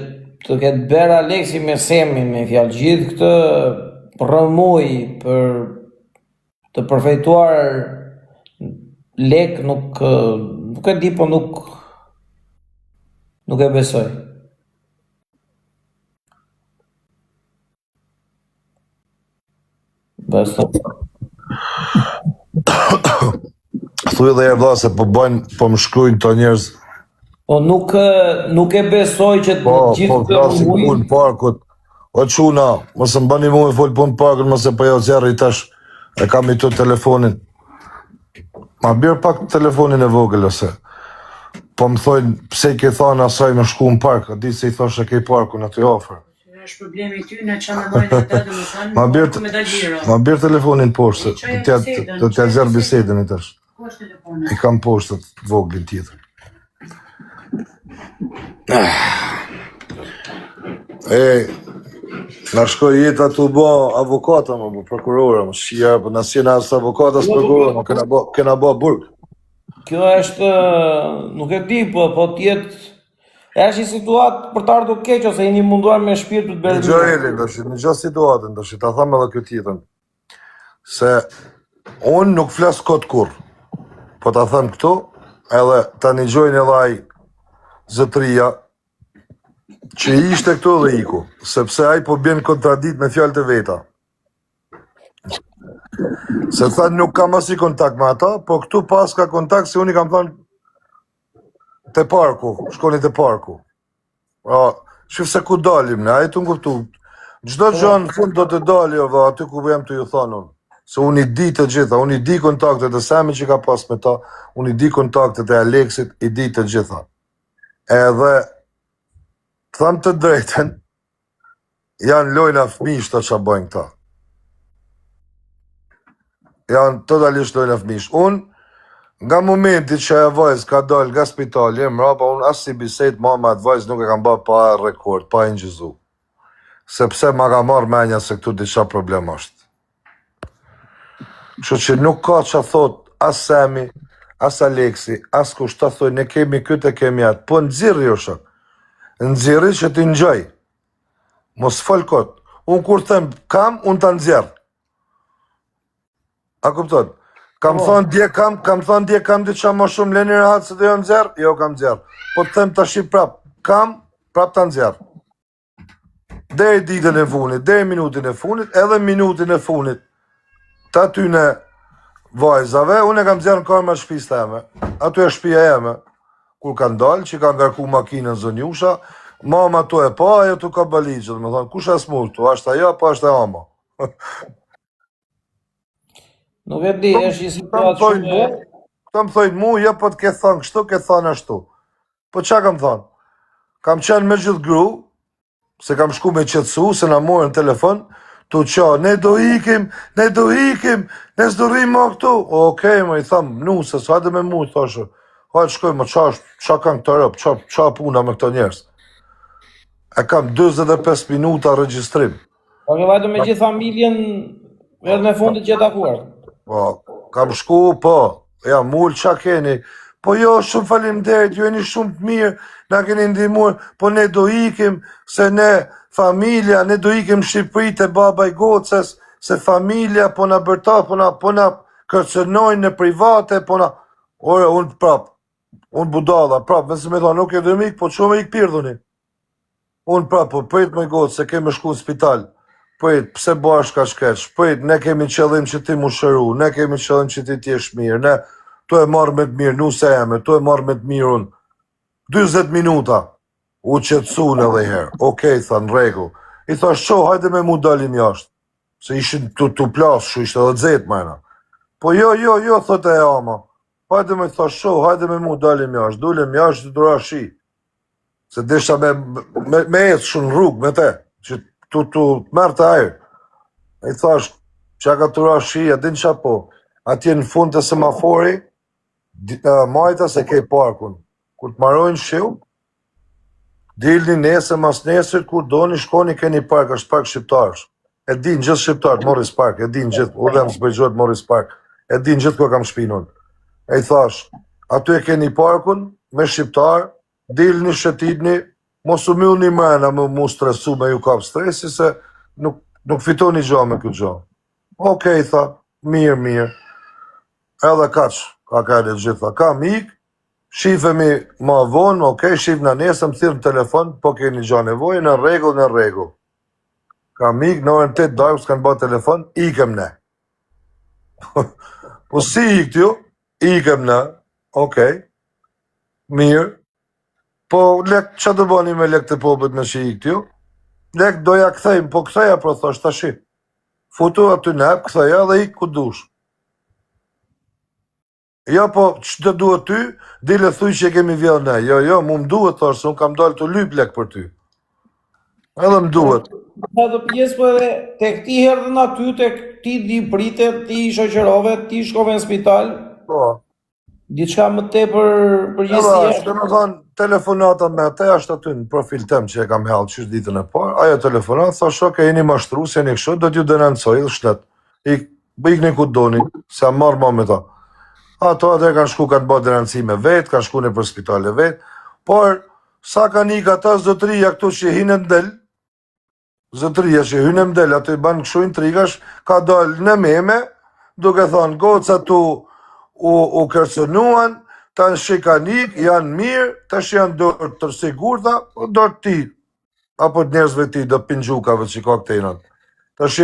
të ketë bërë Aleksi me Semin, me fjalë gjithë këtë rrëmujë për të përfituar lek nuk nuk e di, po nuk nuk e besoj. Basta. Thuj edhe herë vlla se po bëjnë, po më shkruajnë këto njerëz. Po nuk nuk e besoj që të Po, gjithë po këtë flasin rrëmujë punë parkut. O çuna, mos më bëni mua me fol punë parkut, mos e po jo zerri tash. E kam i të telefonin. Ma bjer pak telefonin e vogël ose. Po më thojnë pse i ke thënë asaj me shku në park, a di se i thoshe ke parkun aty afër. Është problemi i tyne ç'a mendojnë ata, domethënë, Ma bjer me dalë liro. Ma bjer telefonin poshtë, E, do t'ja bisedën, do t'ja çoja nxjerr bisedën. bisedën i tash. Ku është telefoni? I kam poshtë të voglin tjetër. E, na shkoi jeta tu bo avokata, më bo prokurora, më shia, po na s'jena as avokata, as Jo, po, prokurora, më kena bo, kena bo burg. Kjo është, nuk e di, po po të jetë është një situatë për të ardhur keq ose jeni munduar me shpirt për të bërë Një gjë mirë. Elin, tash, një gjë situatën, tash, ta them edhe këtë tjetrën. Se unë nuk flas kot kurr. Po ta them këtu, edhe ta nigjojnë edhe ai zotëria që ishte këtu dhe iku, sepse ai po bjen kontradit me fjalët e veta. Se tha nuk kam asnjë kontakt me ata, po këtu pas ka kontakt se unë i kam thënë te parku, shkoni te parku. Pra, shif se ku dalim ne, ai tu më kuptu. Çdo gjë në fund do të dali o vlla, aty ku jam të ju thonë unë. Se unë i di të gjitha, unë i di kontaktet e Samit që ka pas me ta, unë i di kontaktet e Aleksit, i di të gjitha. Edhe, të them të drejtën, janë lojna fëmijësh ta që bëjnë këta. Janë totalisht lojna fëmijësh. Unë, nga momenti që ajo vajzë ka dalë nga spitali, e mrapa, unë asnjë bisedë ma me atë vajzë nuk e kam bërë pa rekord, pa inçizu. Sepse ma ka marrë menja se këtu diçka problem është. Kështu që nuk ka ça thot as Semi, as Aleksi, as kush ta thoj, ne kemi këtë e kemi atë. Po nxirri o shok. Nxirri që t'i ngjoj. Mos fol kot. Unë kur them kam, unë ta nxjerr. A kupton? Kam Po. thonë dje kam, kam thonë dje kam diçka më shumë leni rahat se do jo nxjerr, jo kam nxjerr. Po të them tash prap, kam, prap ta nxjerr. Deri ditën e fundit, deri minutin e fundit, edhe minutin e fundit të atyne vajzave, unë e kam nxjerrë në kamerë të shtëpisë teme. Aty është shtëpia jeme. Kur kanë dalë, që kanë ngarku makinën zonjusha, mama tu e pa, ajo tu ka valixhe, do të thonë, kush është smur këtu, është ajo apo është e ama? Nuk e di, është një Këta më situatë thojnë shumë mu, këta më thojnë mu, jo po të ke thonë kështu, ke thonë ashtu. Po ça kam thonë? Kam qenë me gjithë gru, se kam shku me qetësu, se na morën telefon, tu qa, ne do ikim, ne do ikim, ne s'do rrim më këtu. Okej, më i tham, nuse, sa hajde me mu, thashë. Hajde shkoj, më qa, është- qa kanë këta rob, qa, qa puna me këto njerëz. E kam 45 minuta regjistrim. Po ke vajtur me gjithë familjen edhe në fundit që e takuar. Po, kam shku, po, ja, mul, qa keni? Po jo, shumë faleminderit, ju jeni shumë të mirë, na keni ndihmuar, po ne do ikim, se ne familja, ne do ikim në Shqipëri te baba i gocës, se familja po na bërta, po na, po na kërcënojnë në private, po na... Ore, unë prap, unë budalla, prap, nëse me thonë, nuk e do mik, po çu me ik pirdhuni. Unë prap, po prit me gocë, se kemi shku në spital. Prit, pse bëhesh kaq keq? Prit, ne kemi qëllim që ti mu shëru, ne kemi qëllim që ti të jesh mirë, ne tu e marrë me të mirë, nuse eme, tu e marrë me të mirë unë. 40 minuta, u qetësun edhe herë. Okej, tha, në rregull. I thash, ço, hajde me mu dalim jashtë. Se ishin tu, tu plas, shu ishte edhe xet mrena. Po jo, jo, jo, thotë e ama. Hajde me thash, ço, hajde me mu dalim jashtë. Dulem jashtë, tu ra shi. Se desha me, me, me ecë shumë në rrugë me te, që tu, tu merr të ajër. I thash, që ka tu ra shi, a din qa po, atje në fund të semafori, di- e, majta se ke parkun. Kur të marojnë shiu, dilni nesër, mas nesër, kur doni, shkoni, keni park, është park shqiptarësh. E din gjithë shqiptarët, Morris Park, e din gjithë, u them s'bëgjohet Morris Park, e din gjithë ku e kam shpinë unë. E i thash, aty e keni parkun me shqiptar, dilni shëtitni, mos u myllni mrena me mu stresu me ju kap stresi se nuk nuk fitoni gjë me këtë gjë. Okej, tha, mirë, mirë. Edhe kaq, ka ka e gjitha. Kam ik, shifemi ma vonë, okej, shifna nesër, më thirr në telefon, po keni gjë nevojë, në rregull, në rregull. Kam ik, në orën 8 darkës kanë bërë telefon, ikëm ne. Po si ikt ju? Ikëm ne. Okej. Mirë. Po lek, ça do bëni me lek të popullit me që ikt ju? Lek do ja kthejmë, po ktheja po thash tashi. Futu aty në app, ktheja dhe ik ku dush. Jo, po, që të duhet ty, dile thuj që e kemi vjellë ne. Jo, jo, mu më duhet, thash, se unë kam dalë të lyp lek për ty. Edhe më duhet. Atë pjesë po edhe tek ti erdhën aty, tek ti di pritet, ti i shoqërove, ti shkove në spital, Po. diçka më tepër Edhe përgjegjësie. është, do të thonë, telefonata me atë është aty në profil tem që e kam hallë qysh ditën e parë, ajo telefonat, thash, ok, jeni mashtrues, jeni kështu, do t'ju denoncoj dhe shlet. Ik, ikni ku doni, se jam marrë ma me ta. Ato atë kanë shku, kanë bërë denoncime vet, kanë shku në për spitale vet, por sa kanë ik ata zotëria këtu që hinë në del, zotëria që hynë në del, aty bën kështu intrigash, ka dalë në meme, duke thonë goca tu u, u kërcënuan, tash kanë ik, janë mirë, tash janë dorë të sigurta, po dorë ti, apo të njerëzve ti, do pinxhukave që ka këtejnat. Tash,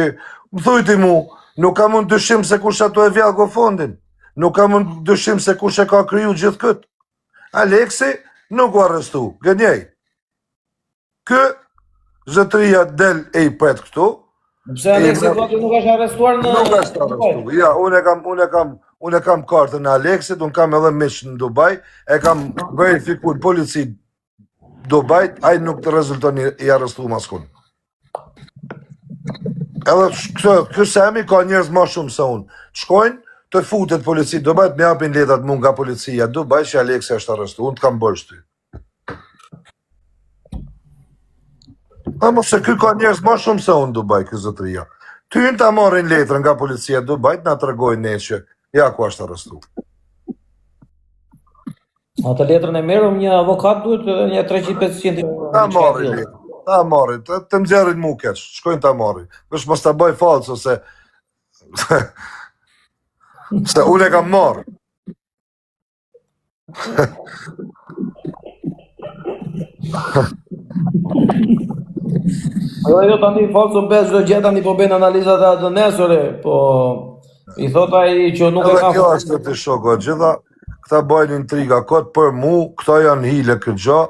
më thuj ti mu, nuk kam unë dyshim se kush ato e vjell GoFundin, nuk kam unë dyshim se kush e ka kriju gjithë këtë. Aleksi nuk u arrestu, gënjej. Kë zotëria del e i pret këtu, Pse Aleksi thua që nuk është arrestuar në Nuk është arrestu. Ja, unë e kam unë e kam unë e kam kartën e Aleksit, unë kam edhe miq në Dubai, e kam verifikuar polici Dubai, ai nuk të rezulton i, i arrestuar askund. Edhe këtë, ky Semi ka njerëz më shumë se unë. Shkojnë, të futet polici Dubai, të më japin letrat mu nga policia Dubai që Aleksi është arrestuar, unë të kam borxh ty. A mos se ky ka njerëz më shumë se unë në Dubai, ky zotëria. Ty hyn ta marrin letrën nga policia e Dubait, na tregojnë ne që ja ku është arrestu. Atë letrën e merr një avokat duhet edhe një 300-500 euro. Ta diçka e marrin tillë. letrën, ta marrin, të, të nxjerrin mu keq, shkojnë ta marrin. Veç mos ta bëj falso se se unë e kam marrë. Jo, jo, tani falso bëhet çdo gjë tani po bëjnë analizat e ADN-s ore, po i thot ai që nuk e Edhe ka kjo është të shoko, gjitha këta bëjnë intriga kot për mu, këta janë hile këtë gjë,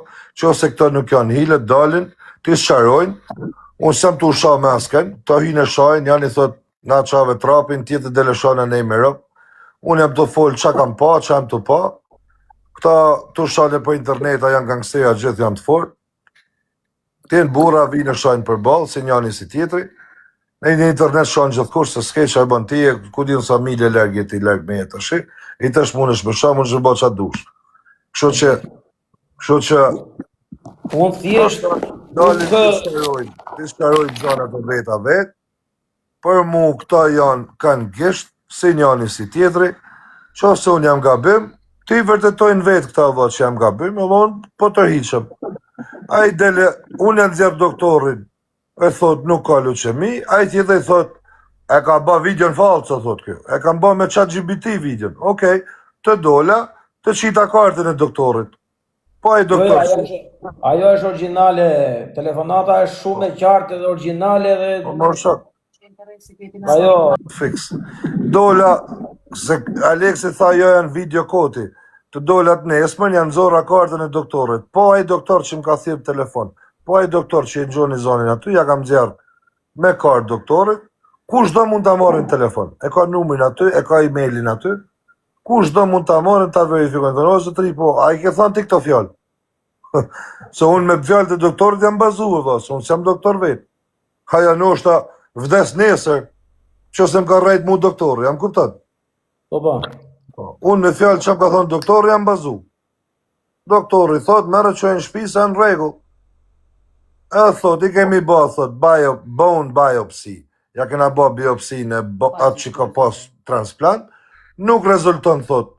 qose këta nuk janë hile, dalin, ti sqarojnë, unë s'jam tu sha me askën, këta hyjnë e shajnë, janë i thot, na çave trapin, tjetër del e shajnë ne me rob. Unë jam të fol çka kam pa, çka jam të pa. Këta tu shanë për interneta janë gangstera, gjithë janë të fort. Të jenë burra vinë e shajnë përballë, si njani si tjetri. Në në internet shanë gjithkush, se s'ke çfarë bën ti, e ku di unë sa milje larg je ti larg me tash. I tash mundesh me sha, mundesh me bë çfarë dush. Kështu që, kështu që Unë thjesht dalin nuk të sqarojnë, të sqarojnë gjërat e veta vet. Për mu këta janë kanë gisht, si njani si tjetri. Qofse unë jam gabim, ti vërtetojnë vetë këta vëlla që jam gabim, edhe unë po tërhiqem. Ai dele, unë jam nxjerr doktorin, e thot nuk ka leuçemi, ai tjetri thot e ka ba videon falso thot ky. E kam ba me chat GPT videon. Okej, të dola, të qita kartën e doktorit. Po ai Jo, jo, doktor, ajo është ajo është origjinale, telefonata është shumë e qartë dhe origjinale dhe po mor shok, ajo fiks. Dola se Aleksi tha jo janë video koti. Të dola të nesërmen janë nxorra kartën e doktorit. Po ai doktor që më ka thirrë në telefon, po ai doktor që e ngjoni zonin aty, ja kam nxjerr me kartë doktorit. Kush do mund ta marrin në telefon? E ka numrin aty, e ka emailin aty. Kush do mund ta marrin ta verifikojnë. Thonë, o zotri, po, a i ke thënë ti këto fjalë? Se unë me fjalët e doktorit jam bazuar, valla, se unë s'jam doktor vetë. Haja ndoshta vdes nesër, që se më ka rrejt mu doktori, jam kupton? po po. Po. Unë me fjalë që më ka thonë doktori jam bazu. Doktori thot, merre çojnë në shtëpi se në rregull. E thot, i kemi bë, thot, bio, bone biopsy. Ja kena bë biopsi në bo, atë që ka pas transplant. Nuk rezulton, thot,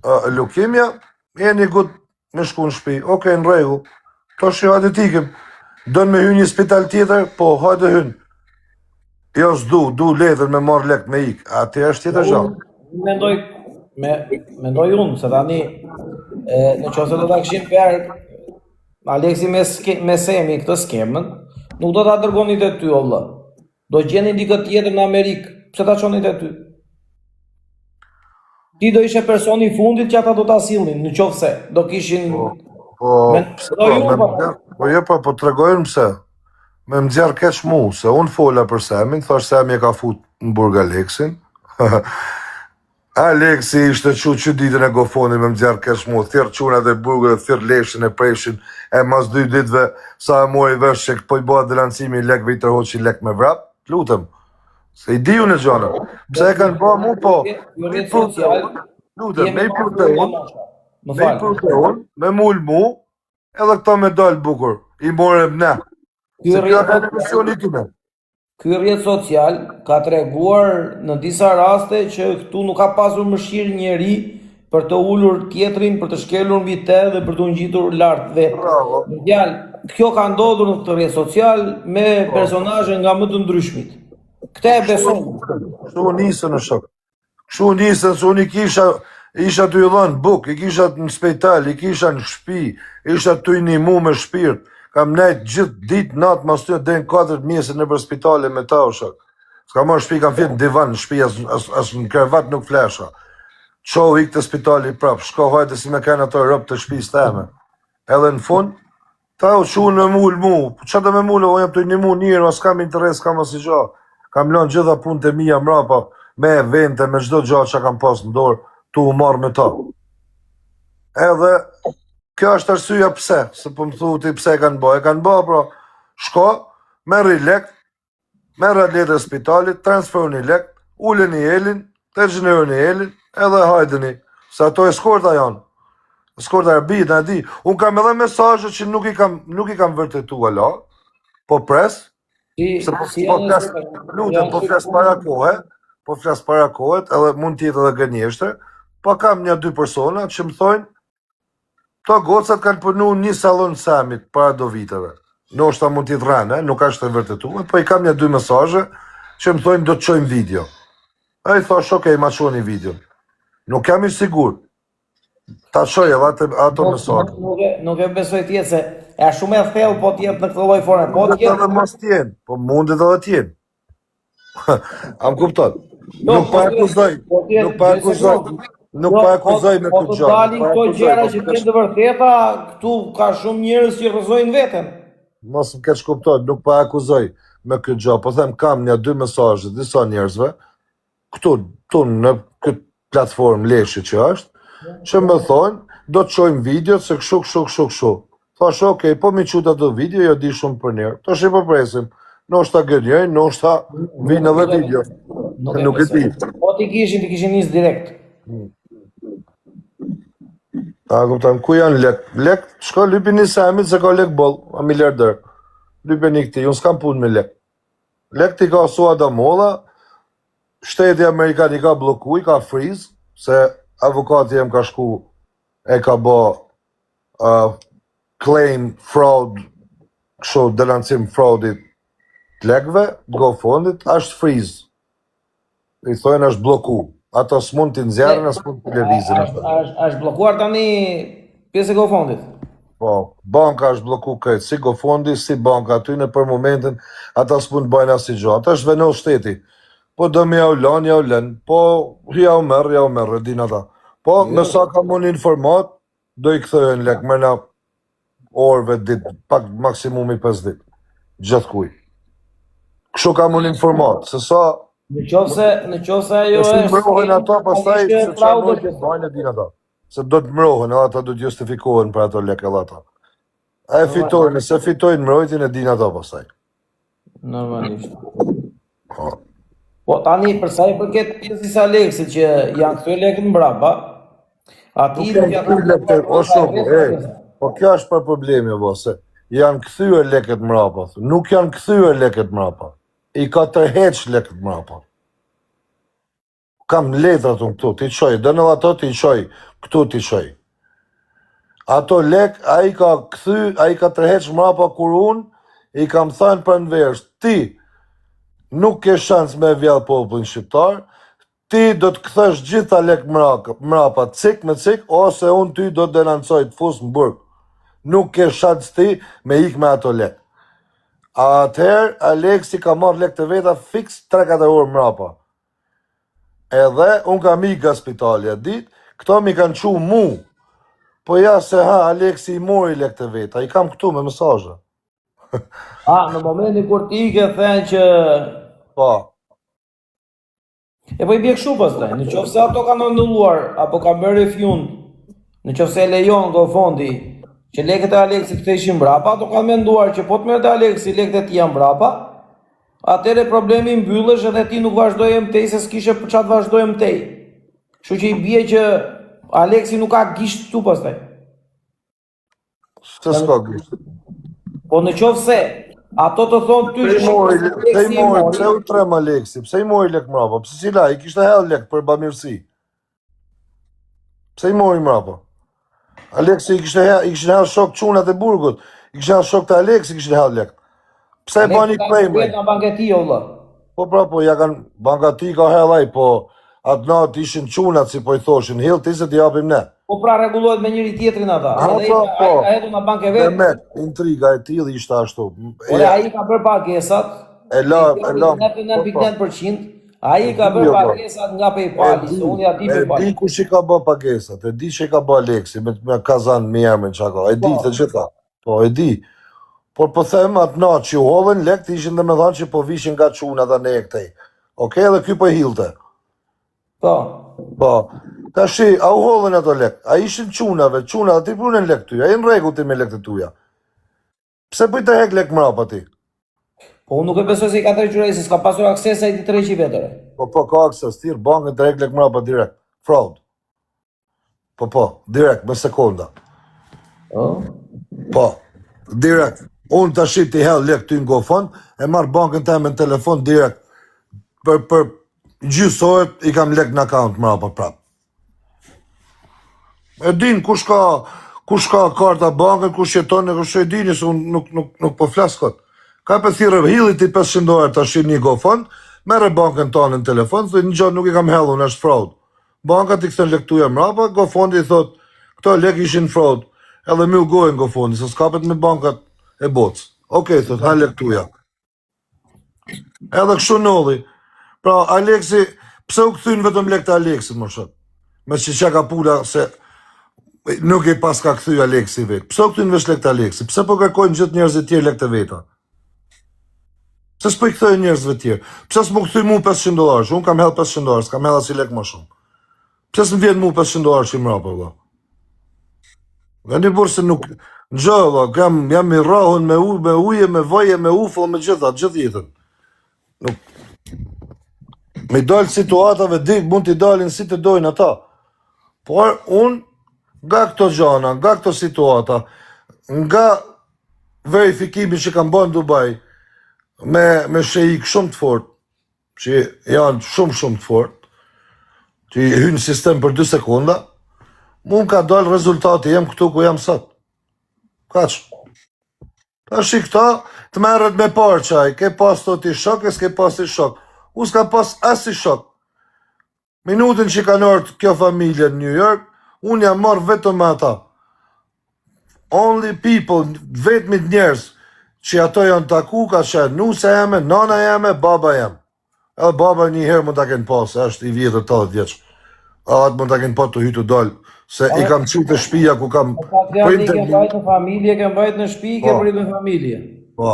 uh, leukemia, jeni good me shku në shtëpi. Okej, në rregull. Tash jo, hajde t'ikim. Don me hy një spital tjetër? Po, hajde hyn. Jo, s'du, du letër me marr lek me ik. Aty është tjetër gjë. Unë mendoj me mendoj unë se tani e, në qoftë se do ta kishin parë Aleksi me ske, me Semi këtë skemën, nuk do ta dërgonin te ty o vëlla. Do gjenin dikë tjetër në Amerikë. Pse ta çonin te ty? Ti do ishe personi i fundit që ata do ta sillnin, në qoftë se do kishin Po, po, pse mendoj po, unë me po. më po jo po, po tregojnë pse. Me më nxjerr keq mu, se unë fola për Semin, thash Semi e ka fut në burg Aleksin. Aleksi ishte çu që ditën e GoFundit me më nxjerr keq mu, thirr çunat e burgut, thirr leshin e preshin, e mas dy ditëve sa e mori vesh që po i bëhet denoncimi i lekëve i tërhoqi lek me vrap, lutem. Se i di unë e gjana. Pse e kanë bë mu po? Ky Me i rrjet pru te social, unë, lutem, jemi me i më pru afër te nga unë, mosha. Më me i fal. pru te unë, me mul mu, edhe këta me dal bukur, i morëm ne. Ky Se kjo rrjet ka në misioni time. Ky rrjet social ka treguar në disa raste që këtu nuk ka pasur mëshirë njeri për të ulur tjetrin, për të shkelur mbi të dhe për të ngjitur lart vetë. Bravo. Në fjalë, kjo ka ndodhur në këtë rrjet social me Po. personazhe nga më të ndryshmit. Këtë e besoj. Kështu u nisën në shok. Kështu u nisën se unë i kisha isha të i dhënë buk, i kisha në spital, i kisha në shtëpi, isha të i nimu me shpirt. Kam nejt gjithë ditë natë mas ty deri në 4 të mjesit nëpër spitale me ta o shok. S'ka marrë shtëpi, kam fjetë në divan në shtëpi, as, as, as në krevat nuk flesha. Çohu ik të spitali prap, shko hajde si me kanë ato rob të shtëpisë teme. Edhe në fund, ta u qunë me mul mu, po qa do me mul, unë jam të nimu njërë, as kam interes, kam asnjë gjë. Kam lënë gjitha punët e mia mrapa, me evente, me çdo gjë që kam pas në dorë, tu u marrë me ta. Edhe kjo është arsyeja pse, se po më thu ti pse e kanë bë. E kanë bë pra, shko, merri lek, merr atë letër e spitalit, transferoni lek, uleni elin, të gjeneroni elin, edhe hajdeni, se ato eskorta janë. Eskorta e bit, na di. Unë kam edhe mesazhe që nuk i kam nuk i kam vërtetuar ala. Po pres, Si, se po, si po janë flas, se- lutem, janë po si flas para kohe, po flas para kohet, edhe mund të jetë edhe gënjeshtër, po kam një dy persona që më thonë Këto gocat kanë punu një sallon Samit para do viteve. Ndoshta mund të jetë rrenë, nuk është e vërtetuar, po i kam një dy mesazhe që më thonë do të çojmë video. Ai thash, ok, ma çoni videon. Nuk jam i sigurt. Ta çoj edhe atë ato Nuk, mesazhe. nuk, nuk, e, nuk e besoj të jetë se e shumë e thellë po të jetë në këtë lloj forme. Po të Mundet jetë edhe mos të jenë, po mundet edhe të jenë. A më kupton? Jo, Nuk po pa të jetë, akuzoj, po të jetë, nuk pa një akuzoj, sekond. nuk Jo, pa po, akuzoj me po këtë të gjë, nuk dalin pa këto akuzoj, gjëra mos që më të keq jenë të vërteta, këtu ka shumë njerëz që rrëzojnë veten. mos më keq kupton, nuk pa akuzoj me këtë gjë, po them kam një dy mesazhe disa njerëzve këtu, këtu në këtë platformë leshi që është, që më thonë, do të çojmë video se kështu kështu kështu kështu. Thash, ok, po mi çut ato video, jo di shumë për njerë. Tash i po presim. Ndoshta gënjojnë, ndoshta vinë Nuk edhe nuk e video. nuk e Nuk e besoj. di. Po ti kishin, ti kishin nis direkt. A kupton ku janë lek? Lek, shko lypini Samit se ka lek boll, a miliarder. Lypini këtij, unë s'kam punë me lek. Lek ti ka Suada Molla, shteti amerikan i ka blloku, i ka freeze, se avokati jem ka shku e ka bë uh, claim fraud, kështu denoncim fraudit të lekëve, të GoFundit, është freeze. I thojnë është blloku. Ato s'mund t'i nxjerrin, as mund t'i lëvizin Është ato. është është bllokuar tani pjesë e GoFundit. Po, banka është blloku krejt, si GoFundi, si banka aty në për momentin, ata s'mund të bëjnë asnjë gjë. Ata është vendos shteti. Po do me jau lën, jau lën, po jau merr, jau merr, e din ata. Po, me Jo. sa kam unë informat, do i kthehen lek mrena orëve ditë, pak maksimumi 5 ditë. Gjithkuj. Kështu kam unë informat, se sa Në qoftë se në qoftë se ajo Nëse është mbrohen ata, pastaj ishte se çfarë fraude, mbrojtje bajnë e din ata. Se do të mbrohen, edhe ata do të justifikohen për ato lekë edhe ata. A e fitojnë, nëse fitojnë mbrojtjen e din ata pastaj. Normalisht. Po. Po tani për sa i përket pjesës së Aleksit që janë kthyer lekët mbrapa, atij Nuk nuk janë ja kthyer kanë lekët, o paguar shoku, vetë e, pagesa. po kjo është për problemi o se janë kthyer lekët mbrapa, thu. nuk janë kthyer lekët mbrapa. I ka tërheq lekët mbrapa. Kam letrat unë këtu, ti çoj, do në ato ti çoj, këtu ti çoj. Ato lek, ai ka kthy, ai ka tërheq mbrapa kur unë i kam thënë për Enverës, ti nuk ke shans me vjedh popullin shqiptar, ti do të kthesh gjitha lek mraka, mrapa, cik me cik, ose unë ty do të denoncoj të fus në burg. Nuk ke shans ti me ik me ato lek. Atëherë Aleksi ka marrë lek të veta fiks 3-4 orë mrapa. Edhe unë kam ik nga spitali atë ditë, këto mi kanë çu mu. Po ja se ha, Aleksi i mori lek të veta, i kam këtu me mesazhe. A, në momentin kur ti ike thënë që Po, E po i bie kështu pastaj, në qoftë se ato kanë anulluar apo kanë bërë refund, në qoftë se e lejon GoFundi që lekët e Aleksit ktheheshin mbrapa, ato kanë menduar që po të merrte Aleksi lekët e tij mbrapa, atëherë problemi mbyllesh edhe ti nuk vazhdoje më tej se s'kishe për çfarë të vazhdoje më tej. Kështu që i bie që Aleksi nuk ka gisht këtu pastaj. se s'ka gisht. Po në qoftë se ato të thonë ty Pse që i mori, shiko se pse i Aleksi i mori, pse mori, u trem Aleksi, pse i mori lek mbrapa, pse si la, i kishte hedh lek për bamirësi. Pse i mori mbrapa? Aleksi i kishte hedh, i kishin hedh shok çunat e burgut, i kishin hedh shok të Aleksi i kishin hedh lek. Pse e bani Aleksi ka claim ai? vetë në bankë e tij o vëlla. Po pra po, ja kanë banka ti ka hedh ai, po atë natë ishin çunat si po i thoshin, hill ti se t'i japim ne. Po pra rregullohet me njëri tjetrin ata. Ha Edhe ai pra ka ai po, ka hedhur në bankë e vet. Demek, intriga e tillë ishte ashtu. Ore E, ai ka bërë pagesat, e la, i e la, po po. 99.9%, ai E ka di bërë jo po. pagesat nga E PayPali, di, se unë ja di e di PayPali. kush i ka bë pagesat, e di që i ka bë Aleksi me, me kazan me emrin çka ka, e di Po. të gjitha. Po e di. Por po them atë natë që u hodhën lekët ishin domethënë që po vishin nga çunat anë e këtej. Okej, edhe ky po i hillte. Po. Po. Tashi, a u hodhën ato lek? A ishin çunave, çunat aty punën lek ty, a je në rregull ti me lekët e tuaja? Pse po i tërhek lek mbrapa ti? Po unë nuk e besoj se i ka tërhequr ai, se s'ka pasur akses ai t'i tërheqi vetëre. Po po ka akses, thirr bankën tërhek lek mbrapa direkt. Fraud. Po po, direkt me sekonda. Po. Po, direkt. Unë tash t'i hedh lek ty në GoFund, e marr bankën teme në telefon direkt. Për për gjysë ore i kam lek në account mrapa prap. E din kush ka kush ka karta bankën, kush jeton, e kush e dini se unë nuk nuk nuk po flas kot. Ka pe thirrë hilli ti 500 dollar tash një GoFund, merre bankën tonë në telefon, thotë një gjë nuk i kam hedhur, është fraud. Banka t'i kthen lek tuja mrapa, GoFundi i thot, këto lek ishin fraud. Edhe myll gojën GoFundi, se s'kapet me bankat e botës. Okej, thot, ha lek tuja. Edhe kështu ndodhi. Pra, Aleksi, pse u kthyn vetëm lek të Aleksit, më shët? Me që që ka pula se nuk i pas ka kthy Aleksi vetë. Pse u kthyn veç lek të Aleksit? Pse po kërkojnë gjithë njerëzit tjerë lek të veta? Pse s'po i kthejnë njerëzve tjerë? Pse s'mu kthy mu 500 dollarë? Unë kam hedh 500 dollarë, s'kam hedh asnjë lek më shumë. Pse s'më vjen mu 500 dollarë që mrapa, vëlla? Nga një burë se nuk... Në gjë, vëlla, kam, jam i rrahun me, u, me uje, me voje, me ufo, me gjitha, gjithë jetën. Nuk... Me i dalë situatave, di, mund t'i dalin si të dojnë ata. Por, unë, nga këto gjana, nga këto situata, nga verifikimi që kam bërë në Dubai, me, me sheik shumë të fort, që janë shumë shumë të fort, që i hynë në sistem për 2 sekonda, mu më ka dalë rezultati, jam këtu ku jam sot. Kaq. Tash i këta të merret me parë qaj, ke pas të ti shok e s'ke pas ti shok. Unë s'kam pas as si shok. Minutën që kanë ardhur kjo familje në New York, unë jam marrë vetëm me ata. Only people, vetmit njerëz që ato janë taku, ka qenë nuse jeme, nana jeme, baba jem. Edhe baba një herë mund ta kenë pas, se është i vjetër 80 vjeç. Edhe atë mund ta kenë pas të hy të dalë, se i kam qitë te shtëpia ku kam Po Patriani ke mbajt në familje, ke mbajt në shtëpi, ke Po. prit në familje. Po.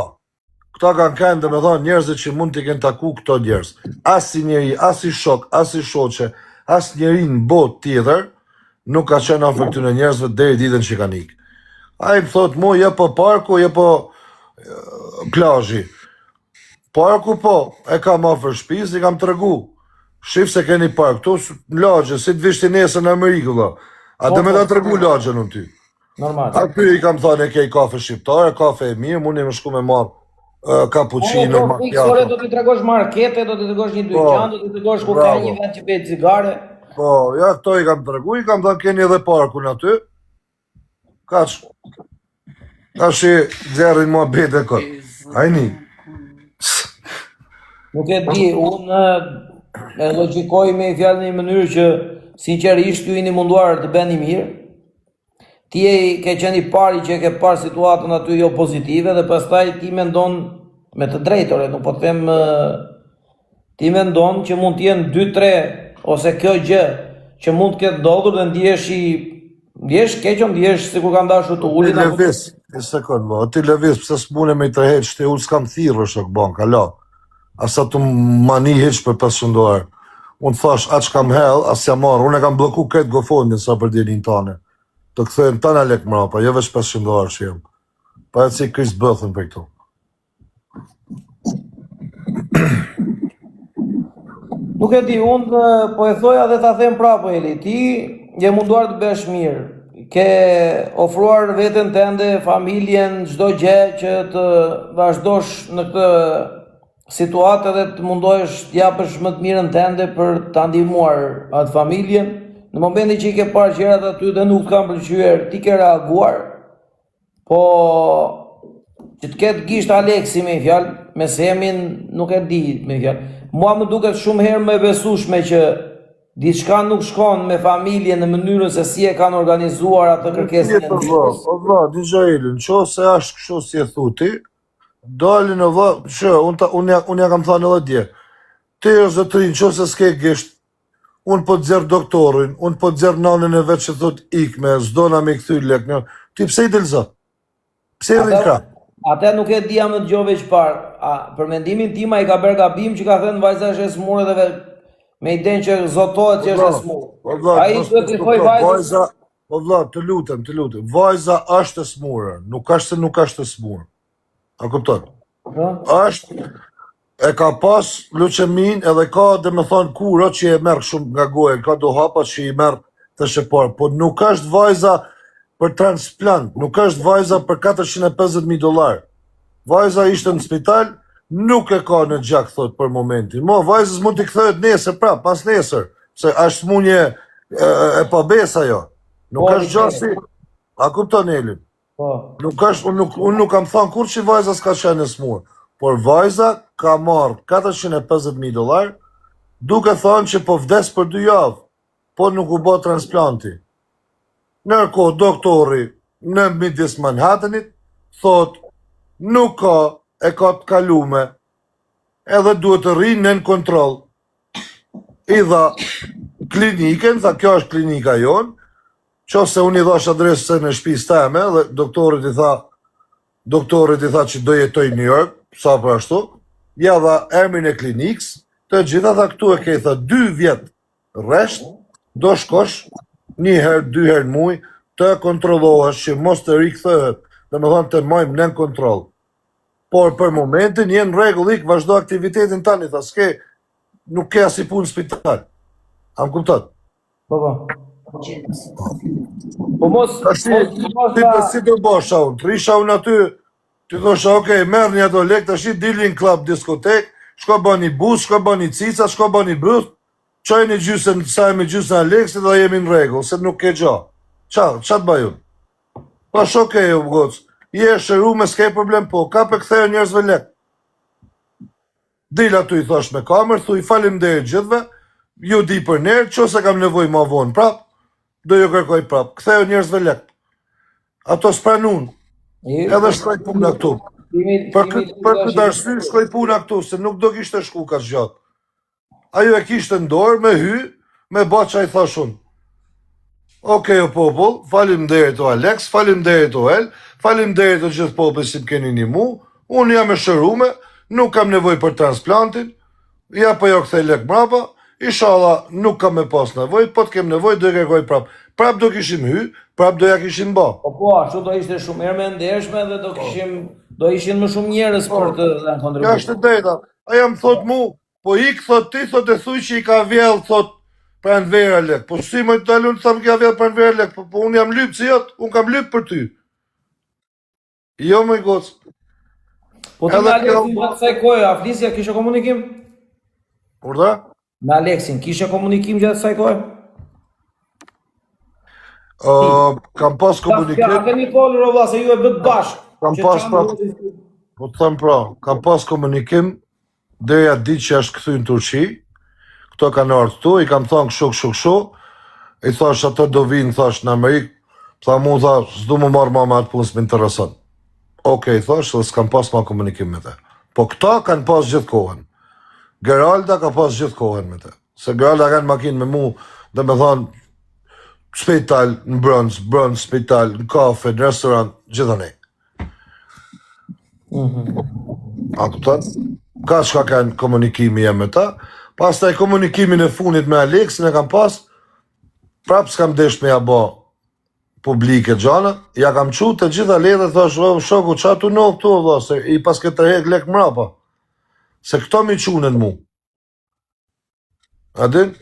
Këta kanë qenë, dhe me thonë, njerëzit që mund t'i kenë taku këto njerëz. As si njeri, as si shok, as si shoqe, as njeri në botë tjetër, nuk ka qenë afër këtyre njerëzve deri ditën që kanë ikë. Ai më thot mu, je po parku, je po eh, plazhi. Parku po, e kam afër shtëpisë, i kam tregu. Shif se keni park këtu, në lagje, si të vish ti nesër në Amerikë, vëlla. A Po, do me po. ta tregu lagjen unë ty? Normal. Aty i kam thënë e kej kafe shqiptare, kafe e mirë, mundi me shku me marr uh, cappuccino, Po, po, fiks, ore, macchiato. do t'i tregosh markete, do t'i tregosh një Po, dyqan, do t'i tregosh ku ka bravo. një vend që bëhet cigare. Po, ja këto i kam tregu, i kam thënë keni edhe parkun aty. Kaq. Tash i nxjerrin muhabete kot. Ajni. Nuk e di, unë e logjikoj me fjalë në një mënyrë që sinqerisht ju jeni munduar të bëni mirë. Ti e ke qenë i pari që e ke parë situatën aty jo pozitive dhe pastaj ti mendon me të drejtë, ore, nuk po them ti mendon që mund të jenë 2-3 ose kjo gjë që mund të ketë ndodhur dhe ndihesh i ndihesh keq, o ndihesh sikur kanë dashur të Ti ulin apo lëviz, një sekond, po, ti lëviz, pse s'mune me i tërheq, ti unë s'kam thirrë, shok banka, la. As atë mani hiç për 500 dollar. Unë thash, aq kam hell, as jam marrë, unë e kam blloku këtë GoFundin sa për djenin tane. Të kthehen tana lek mrapa, jo veç 500 dollar që jam. Pa e si Chris Bëthën për këtu. Nuk e di, unë po e thoja dhe ta them prapë Eli, ti je munduar të bësh mirë. Ke ofruar veten tënde, familjen, çdo gjë që të vazhdosh në këtë situatë edhe të mundohesh të japësh më të mirën tënde për ta ndihmuar atë familjen. Në momentin që i ke parë gjërat aty dhe nuk të kanë pëlqyer, ti ke reaguar. Po që të ketë gisht Aleksi me një fjalë, me Semin nuk e di me një fjalë. Mua më duket shumë herë më e besueshme që diçka nuk shkon me familjen në mënyrën se si e kanë organizuar atë kërkesën e Po vlla, ndihmës. po vlla, dëgjoj Elin, në qoftë se është kështu si e thu ti, dalin o vlla, që unë ta unë ja, unë ja kam thënë edhe dje. Ti o zotëri, në qoftë se s'ke gisht, unë po të nxjerr doktorin, unë po të nxjerr nanën e vet që thot ik me, s'dona me i kthy lek, në. Ti pse i del zot? Pse i rrin Atë krah? atë nuk e di a më dëgjove çfarë. A për mendimin tim ai ka bërë gabim që ka thënë vajza është e smurë dhe ve- me idenë që zotohet Po që është e vlla, smurë. po vlla, Ai mos duhet mos t'i kupto, thoj vajzës vajza, po vlla, të lutem, të lutem. Vajza është e smurë, nuk është se nuk është e smurë. A kupton? Po? Është e ka pas leuçemin edhe ka dhe me thonë kura që e merr shumë nga goja, ka do hapa që i merr të shepar, po nuk është vajza për transplant, nuk është vajza për 450.000 dollar. Vajza ishte në spital, nuk e ka në gjak, thot për momentin. Mo, vajzës mund t'i kthehet nesër prap, pas nesër, se është smunje e, e, e pabesë ajo. Nuk Po, është gjë si, a kupton Elin? Po. Nuk është, unë nuk, unë nuk kam thënë kurrë që vajza s'ka qenë e smur, por vajza ka marrë 450.000 dollar, duke thënë që po vdes për dy javë, po nuk u bë transplanti. Ndërkohë, doktori në midis Manhattanit, thot, nuk ka, e ka të kalume, edhe duhet të rrinë nën kontroll. I dha klinikën, tha kjo është klinika jonë, qofse unë i dhash adresën e shtëpisë teme dhe doktorit i tha doktorit i tha që do jetoj në New York, sa për ashtu, ja dha emrin e klinikës, të gjitha tha këtu e ke tha dy vjet rresht, do shkosh një herë, dy herë në muaj, të kontrollohesh që mos të rikthehet, domethënë të majmë nën kontroll. Por për momentin je në rregull, ik vazhdo aktivitetin tani, tha s'ke nuk ke asnjë punë në spital. A më kupton? Po po. Po mos Tash mos mos ti ta si do bosha unë, të risha unë aty, ti thosha, ok, merr një ato lek, tash dilni në klub diskotek, shko bani buz, shko bani cica, shko bani byth, çoj një gjysën sa me gjysën Aleksit dhe jemi në rregull, se nuk ke gjë. Ça, ça të bëj unë? Thash, ok, o goc, je e shërume, s'ke problem, po, ka pe ktheu njerëzve lek. Dil aty i thash me kamerë, thuj faleminderit gjithëve, ju di për nder, qose kam nevojë ma vonë prap, do ju kërkoj prap. Ktheu njerëzve lek. Ato s'pranun, edhe shkoj puna këtu. Për këtë për këtë arsye shkoj puna këtu, se nuk do kishte shku kaq gjatë. Ajo e kishte në dorë me hy, me ba çka i thash unë. Okej o popull, faleminderit o Alex, faleminderit o El, faleminderit o gjithë populli si më keni nimu, unë jam e shërume, nuk kam nevojë për transplantin, ja po jo kthej lek mbrapa, inshallah nuk kam me pas nevojë, po të kem nevojë do i kërkoj prap. Prap do kishim hy, prap do ja kishim ba. Po po, ashtu do ishte shumë herë më e ndershme dhe do kishim do ishin më shumë njerëz Po, për të dhënë kjo kontribut. është e drejta. Ajo më thot mu, Po ik thot ti thot e thuj që i ka vjell thot pranvera lek. Po si më dalun të tham ka vjell pranvera lek, po, po unë jam lypsi jot, unë kam lyp për ty. Jo më goc. Po ti me Edhe kjo Aleksin gjatë kësaj kohe, a flisja kishe komunikim? Urdhë? Me Aleksin kishe komunikim gjatë kësaj kohe? Uh, kam pas Ja, a komunikim, keni folur o vlla se ju e bët bashkë. kam Që pas çan pra, duhet po të them pra, kam pas komunikim deri atë ditë që është kthy në Turqi. Këto kanë ardhur këtu, i kam thënë kështu kështu kështu. I thash ato do vinë, thash në Amerikë. Tha mu tha, s'du më marrë ma me atë punë s'më intereson. Okej, thash, dhe s'kam pas ma komunikim me te. Po këta kanë pas gjithë kohën. Geralda ka pas gjithë kohën me te. Se Geralda kanë makinë me mu, dhe me thonë, spital, në Bronx, Bronx, spital, në kafe, në restorant, gjithanej. A kupton? Ka çka kanë komunikimi jem me ta. Pastaj komunikimin e fundit me Aleksin e kam pas, prap s'kam desht me ja bo publike gjana, ja kam çu të gjitha letrat, thash, o shoku, ça tu ndodh këtu, vlla, se i paske tërhek lek mrapa. Se këto mi çunën mu. A din?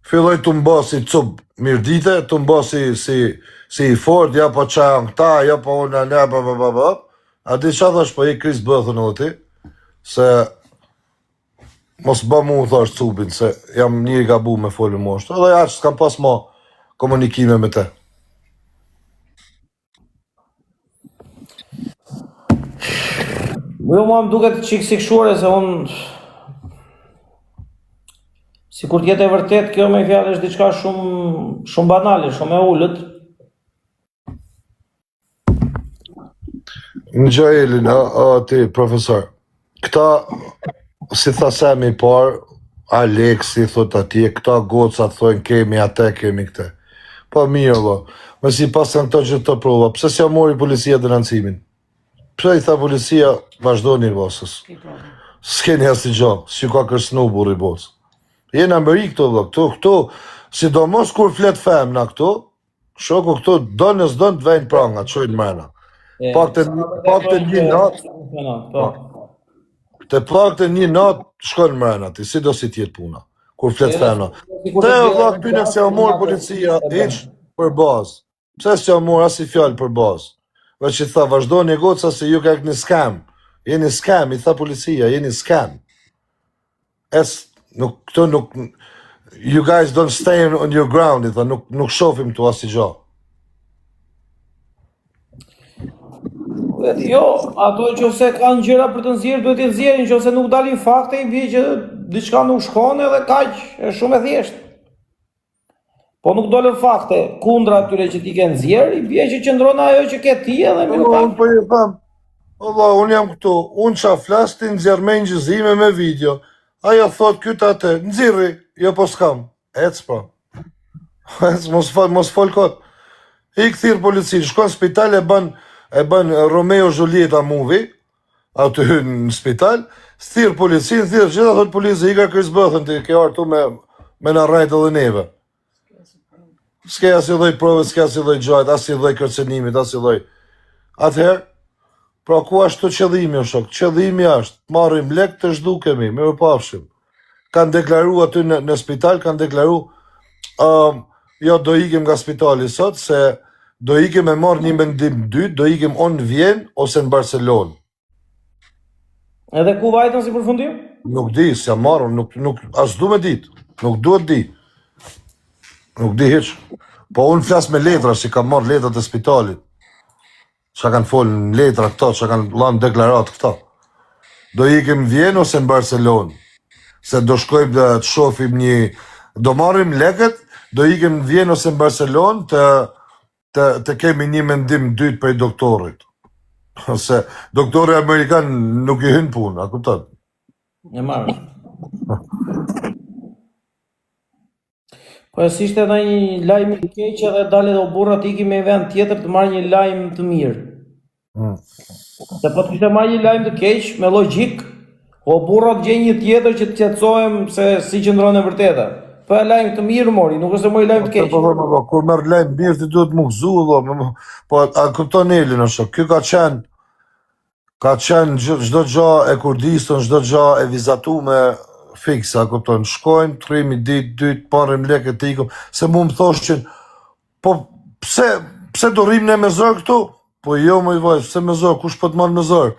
Filloi të mba si cub mirdite, të mba si, si, si i fort, ja po qa janë këta, ja po unë, ne, pa, pa, pa, pa. A di qa thash, po i kris bëthën edhe ti, se mos bë mu thash cubin, se jam njeri gabu me folë mu ashtu, edhe aq s'kam pas ma komunikime me te. Jo, mua më duket çik si kshure se unë sikur të jetë e vërtet kjo me fjalë është diçka shumë shumë banale, shumë e ulët. Në Gjaelin, a, a, ti, profesor, këta, si tha Semi parë, Aleksi, thot atje, këta gocat thojnë kemi atë, kemi këtë. Po mirë, vlla, me si pas kanë këto gjithë të prova, pse s'ja mori policia denoncimin? Pse i tha policia, vazhdoni vosës. S'keni asnjë gjë, si ka kërcënu burri botës. Je në Amerikë këto, vlla, këto, këto, sidomos kur flet femna këtu, Shoku këtu don e s'don të vejnë pranga, të çojnë mrena. E, Pak të pak të një natë, po. të pak të një natë shkon mrena ti, si do si të jetë puna. Kur flet Edhe femna. sikur Te të o vjen vlla në këtyne gjatë, s'ja u mor në policia e bën. hiç për bazë. Pse s'ja u mor asnjë fjalë për bazë? Veç i tha vazhdoni goca se ju ka një scam. Jeni scam, i tha policia, jeni scam. Es, nuk, këto nuk, you guys don't stay on your ground, i tha, nuk, nuk shofim këtu asnjë gjë. Dhe jo, ato që se kanë gjëra për të nxjerrë, duhet t'i nxjerrin, nëse nuk dalin fakte, i bie që diçka nuk shkon edhe kaq, është shumë e thjeshtë. Po nuk dolën fakte kundra atyre që ti ke nxjerr, i bie që qëndron ajo që ke ti edhe Po, mirë pak. unë po i them, o vlla, unë jam këtu, unë qa flas ti nxjerr me inçizime me video. Ajo thot kyt atë, nxirri, jo po s'kam. Ec po. Ec, mos fol, mos fol kot. Ik thirr policinë, shkon në spital e bën e bën Romeo Julieta movie, aty hyn në spital, thirr policinë, thirr gjitha thot policia, ika Chris Bëthën ti ke ardhur me me na rrejt edhe neve. S'ke asnjë lloj prove, s'ke asnjë lloj gjajt, asnjë lloj kërcënimit, asnjë lloj. Atëherë, pra ku është këtu qëllimi o shok? Qëllimi është të marrim lek të zhdukemi, mirupafshim. Kanë deklaru aty në, në spital, kanë deklaru um, jo do ikim nga spitali sot se do ikim me marr një mendim dytë, do ikim o në Vjenë ose në Barcelonë. Edhe ku vajtën si përfundim? Nuk di, s'jam marrë, nuk, nuk, as du me ditë, nuk duhet di. Nuk di hiç. Po unë flas me letra, si kam marrë letrat e spitalit. Çka kanë folë në letra këto, çka kanë dhanë deklaratë këto. Do ikim në Vjenë ose në Barcelonë. Se do shkojmë dhe të shohim një do marrim lekët, do ikim në Vjenë ose në Barcelonë të të të kemi një mendim dytë prej doktorit. Se doktori amerikan nuk i hyn punë, a kupton? E marrë. Po e si ishte ndonjë lajm i keq edhe dalë o burra të ikim me një vend tjetër të marrë një lajm të mirë. Mm. Se po të kishte marrë një lajm të keq me logjik, o burra të gjej një tjetër që të qetësohem se si qëndron e vërteta. Po e lajm të mirë mori, nuk është se mori lajm të Po keq. po po, po, kur merr lajm mirë ti duhet mu gëzu vëlla, më- më- po a kupton Elin o shok, ky ka qenë ka qenë gjë- çdo gjë e kurdistën, çdo gjë e vizatume fiks, a kupton? Shkojmë, të rrimi ditë, dy, të marrim lekë të ikum, se mu më thoshin, po pse pse do rrim ne me zor këtu? Po jo moj vajzë, pse me zor, kush po të marr me zor?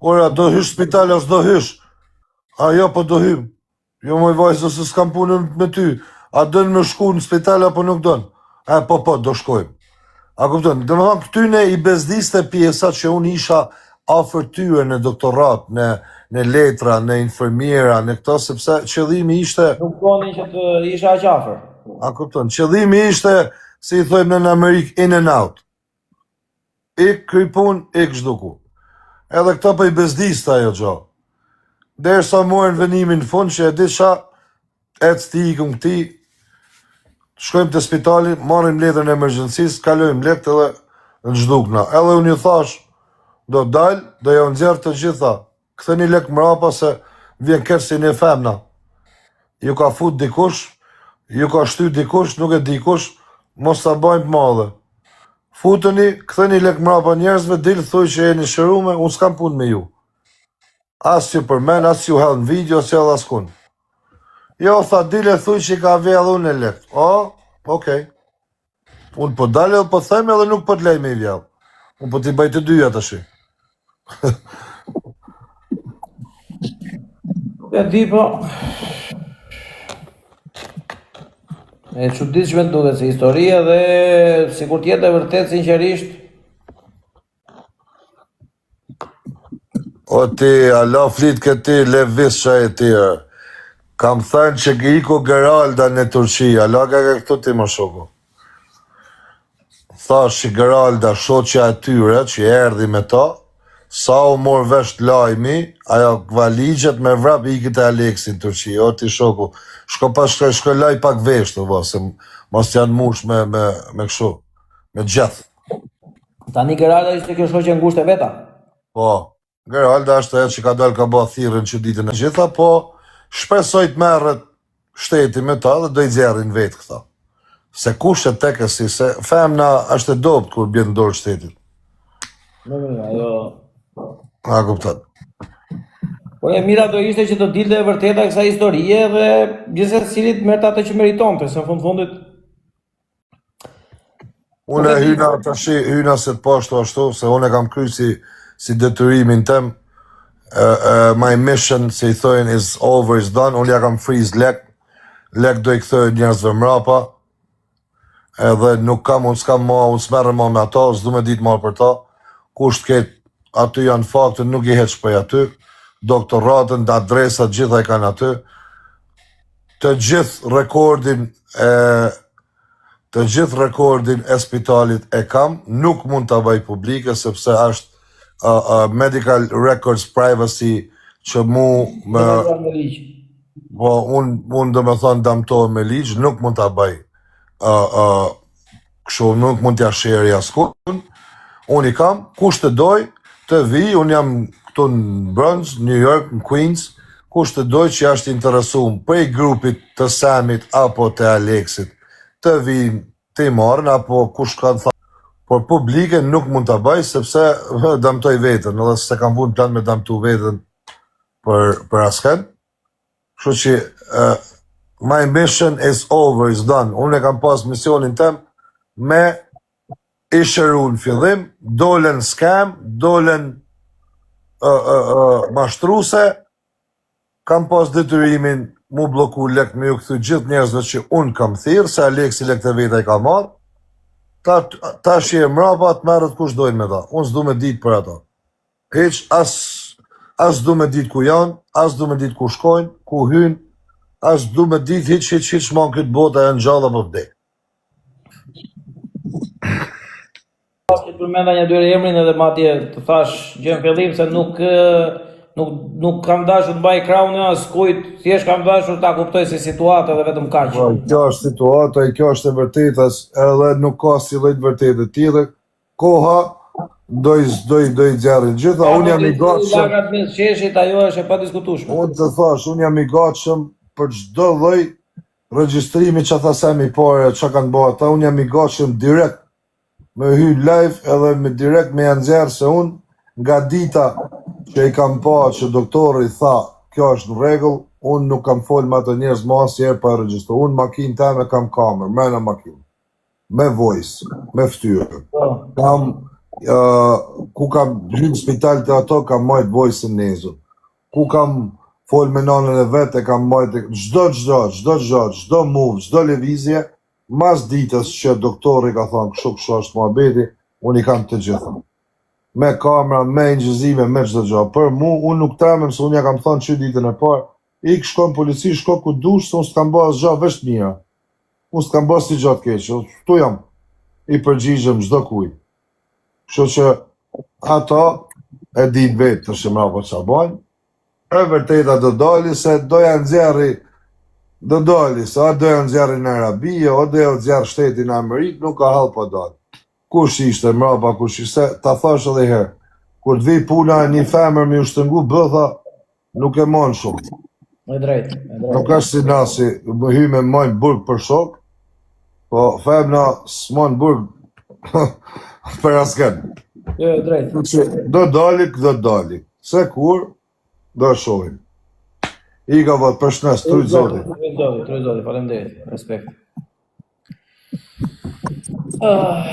Ora do hysh në spital as do hysh? A jo po do hym. Jo moj vajzë, ose s'kam punën me ty. A don me shku në spital apo nuk don? E po po, do shkojmë. A kupton? Do të thonë këtyne i bezdiste pjesa që unë isha afër tyre në doktorat, në në letra, në infermiera, në këto sepse qëllimi ishte, Nuk donin që të isha aq afër. a kupton? Qëllimi ishte si i thojmë në Amerikë in and out. Ik kry pun, ik zhduku. Edhe këto po i bezdiste ajo gjë. Derisa morën vendimin në fund që e di qa, ec ti ikum këti, shkojmë te spitali, marrim letrën e emergjencisë, kalojmë lekët edhe në zhdukna. Edhe unë ju thash, do dal, do jau nxjerr të gjitha. Ktheni lek mrapa se vjen keq se jeni femna. Ju ka fut dikush, ju ka shty dikush, nuk e di kush, mos ta bëjmë të madhe. Futeni, ktheni lek mrapa njerëzve, dil thuj që jeni shërume, unë s'kam punë me ju. As ju përmen, as ju hedh në video, as ju hedh askun. Jo, tha, dil e thuj që i ka vjedh unë e lek. O, okej. Unë po dal edhe po them edhe nuk po të lej me i vjedh. Unë po t'i bëj të dyja tash. E di po. E çuditshme duket si historia dhe sikur të jetë e vërtetë sinqerisht, O ti, ala flit këtë levis që e ti e. Kam thënë që iku Geralda në Turqi, ala ka ka këtu ti më shoku. Thash që Geralda, shoqja e tyre, që erdhi me ta, sa u mor vesh lajmi, ajo valixhet me vrap ikët e Aleksin në Turqi, o ti shoku, shko pa shko, shko laj pak vesh të vo, se mos janë mush me, me, me kështu, me gjeth. tani Geralda ishte kjo shoqe ngushtë e veta. Po, Geralda është ajo që ka dalë ka bë thirrjen që ditën e gjitha, po shpresoj të merret shteti me ta dhe do i nxjerrin vetë këta. Se kush e tek e si, se femna është e dobët kur bjen në dorë shtetit. Në mirë, ajo A kupton? Por e mira do ishte që të dilte e vërteta e kësaj historie dhe gjithsecilit merrte atë që meritonte, se në fund fundit Unë Nuk e e di. hyna tash, hyna se të pashtu ashtu, se unë e kam kry si, si detyrimin tem. Uh, uh, my mission, si i thojnë, is over, is done, unë ja kam freeze lek, lek do i kthej njerëzve mrapa, edhe nuk kam, unë s'kam ma, unë s'merrem ma me ato, s'du me ditë ma për ta, kush të ketë, aty janë fakte, nuk i heq prej aty, doktoratën, adresat, gjitha i kanë aty, të gjithë rekordin e të gjithë rekordin e spitalit e kam, nuk mund ta bëj publike sepse është uh, uh, medical records privacy që mu më Më me ligj. po un un do me thonë damtohem me ligj, nuk mund ta bëj uh, uh, kështu nuk mund t'ja sheri askund. Unë i kam, kush të doj, të vi, unë jam këtu në Bronx, New York, në Queens, kush të doj që është interesuar prej grupit të Samit apo të Alexit, të vi të i marrin apo kush ka thënë por publike nuk mund ta bëj sepse damtoj veten, edhe se kam vunë plan me damtu veten për për askën. Kështu që uh, my mission is over, is done. Unë e kam pas misionin tem me i shëru në fillim, dolën scam, dolën uh, uh, uh, mashtruse, kam pas detyrimin mu bloku lek me ju kthy gjithë njerëzve që unë kam thirrë, se Aleksi lek të veta i ka marrë, ta, tash je mrapa të merret kush dojnë me ta. Unë s'du me ditë për ato. Hiq as as du me ditë ku janë, as du me ditë ku shkojnë, ku hynë, as du me ditë hiq hiq hiq ma në këtë botë a janë gjallë apo vdek. Të përmenda një dyre emrin edhe madje të thash gjë në fillim se nuk nuk nuk kam dashur të mbaj krahun e askujt, thjesht kam dashur ta kuptoj si situatë edhe vetëm kaq. Po, kjo është situata, kjo është e vërteta, edhe nuk ka si lloj të vërtetë tjetër. Koha do i do i do i nxjerrin gjitha, unë jam i gatshëm. Lagat mes sheshit ajo është e padiskutueshme. Unë të thash, unë jam i gatshëm për çdo lloj regjistrimi që tha Sami pare, që kanë bërë ata, unë jam i gatshëm direkt me hy live edhe me direkt me janë nxjerr se unë nga dita që i kam pa që doktori tha kjo është në rregull, unë nuk kam fol me ato njerëz më asnjëherë pa e regjistru. Unë makinë teme kam kamerë, mrena makinë, me voice, me fytyrë. Po. Kam uh, ku kam hyrë në spital të ato kam majt voice-in nezur. Ku kam fol me nanën e vet e kam majt çdo çdo çdo çdo çdo move, çdo lëvizje, mas ditës që doktori ka thonë kështu kështu është muhabeti, unë i kam të gjitha. Me kamera, me inçizime, me çdo gjë. Për mu, unë nuk tremem se unë ja kam thonë që ditën e parë, ik shko në polici, shko ku dush, se unë s'kam bërë asgjë veç të mira. Unë s'kam bërë asnjë gjë të keqe. Këtu jam i përgjigjem çdo kujt. Kështu që ato e dinë vetë të shemra po qa bajnë. E vërteta do dali se do ja nxjerri do dali se a do ja nxjerri në Arabi, o do ja nxjerr shteti në Amerikë, nuk ka hall po dal. Kush ishte mrapa, kush ishte, ta thash edhe herë. Kur të vi puna e një femër me u shtëngu bëtha, nuk e mon shumë. E drejtë, e drejtë. Nuk është si nasi, më hy me majnë burg për shok, po femna s'mon burg për askën. Jo, e drejtë. Që do dali, do dali. Se kur, do shohim. Ika vot, përshnes, trujt zoti. Trujt zoti, trujt zoti, faleminderit. Respekt. Ah.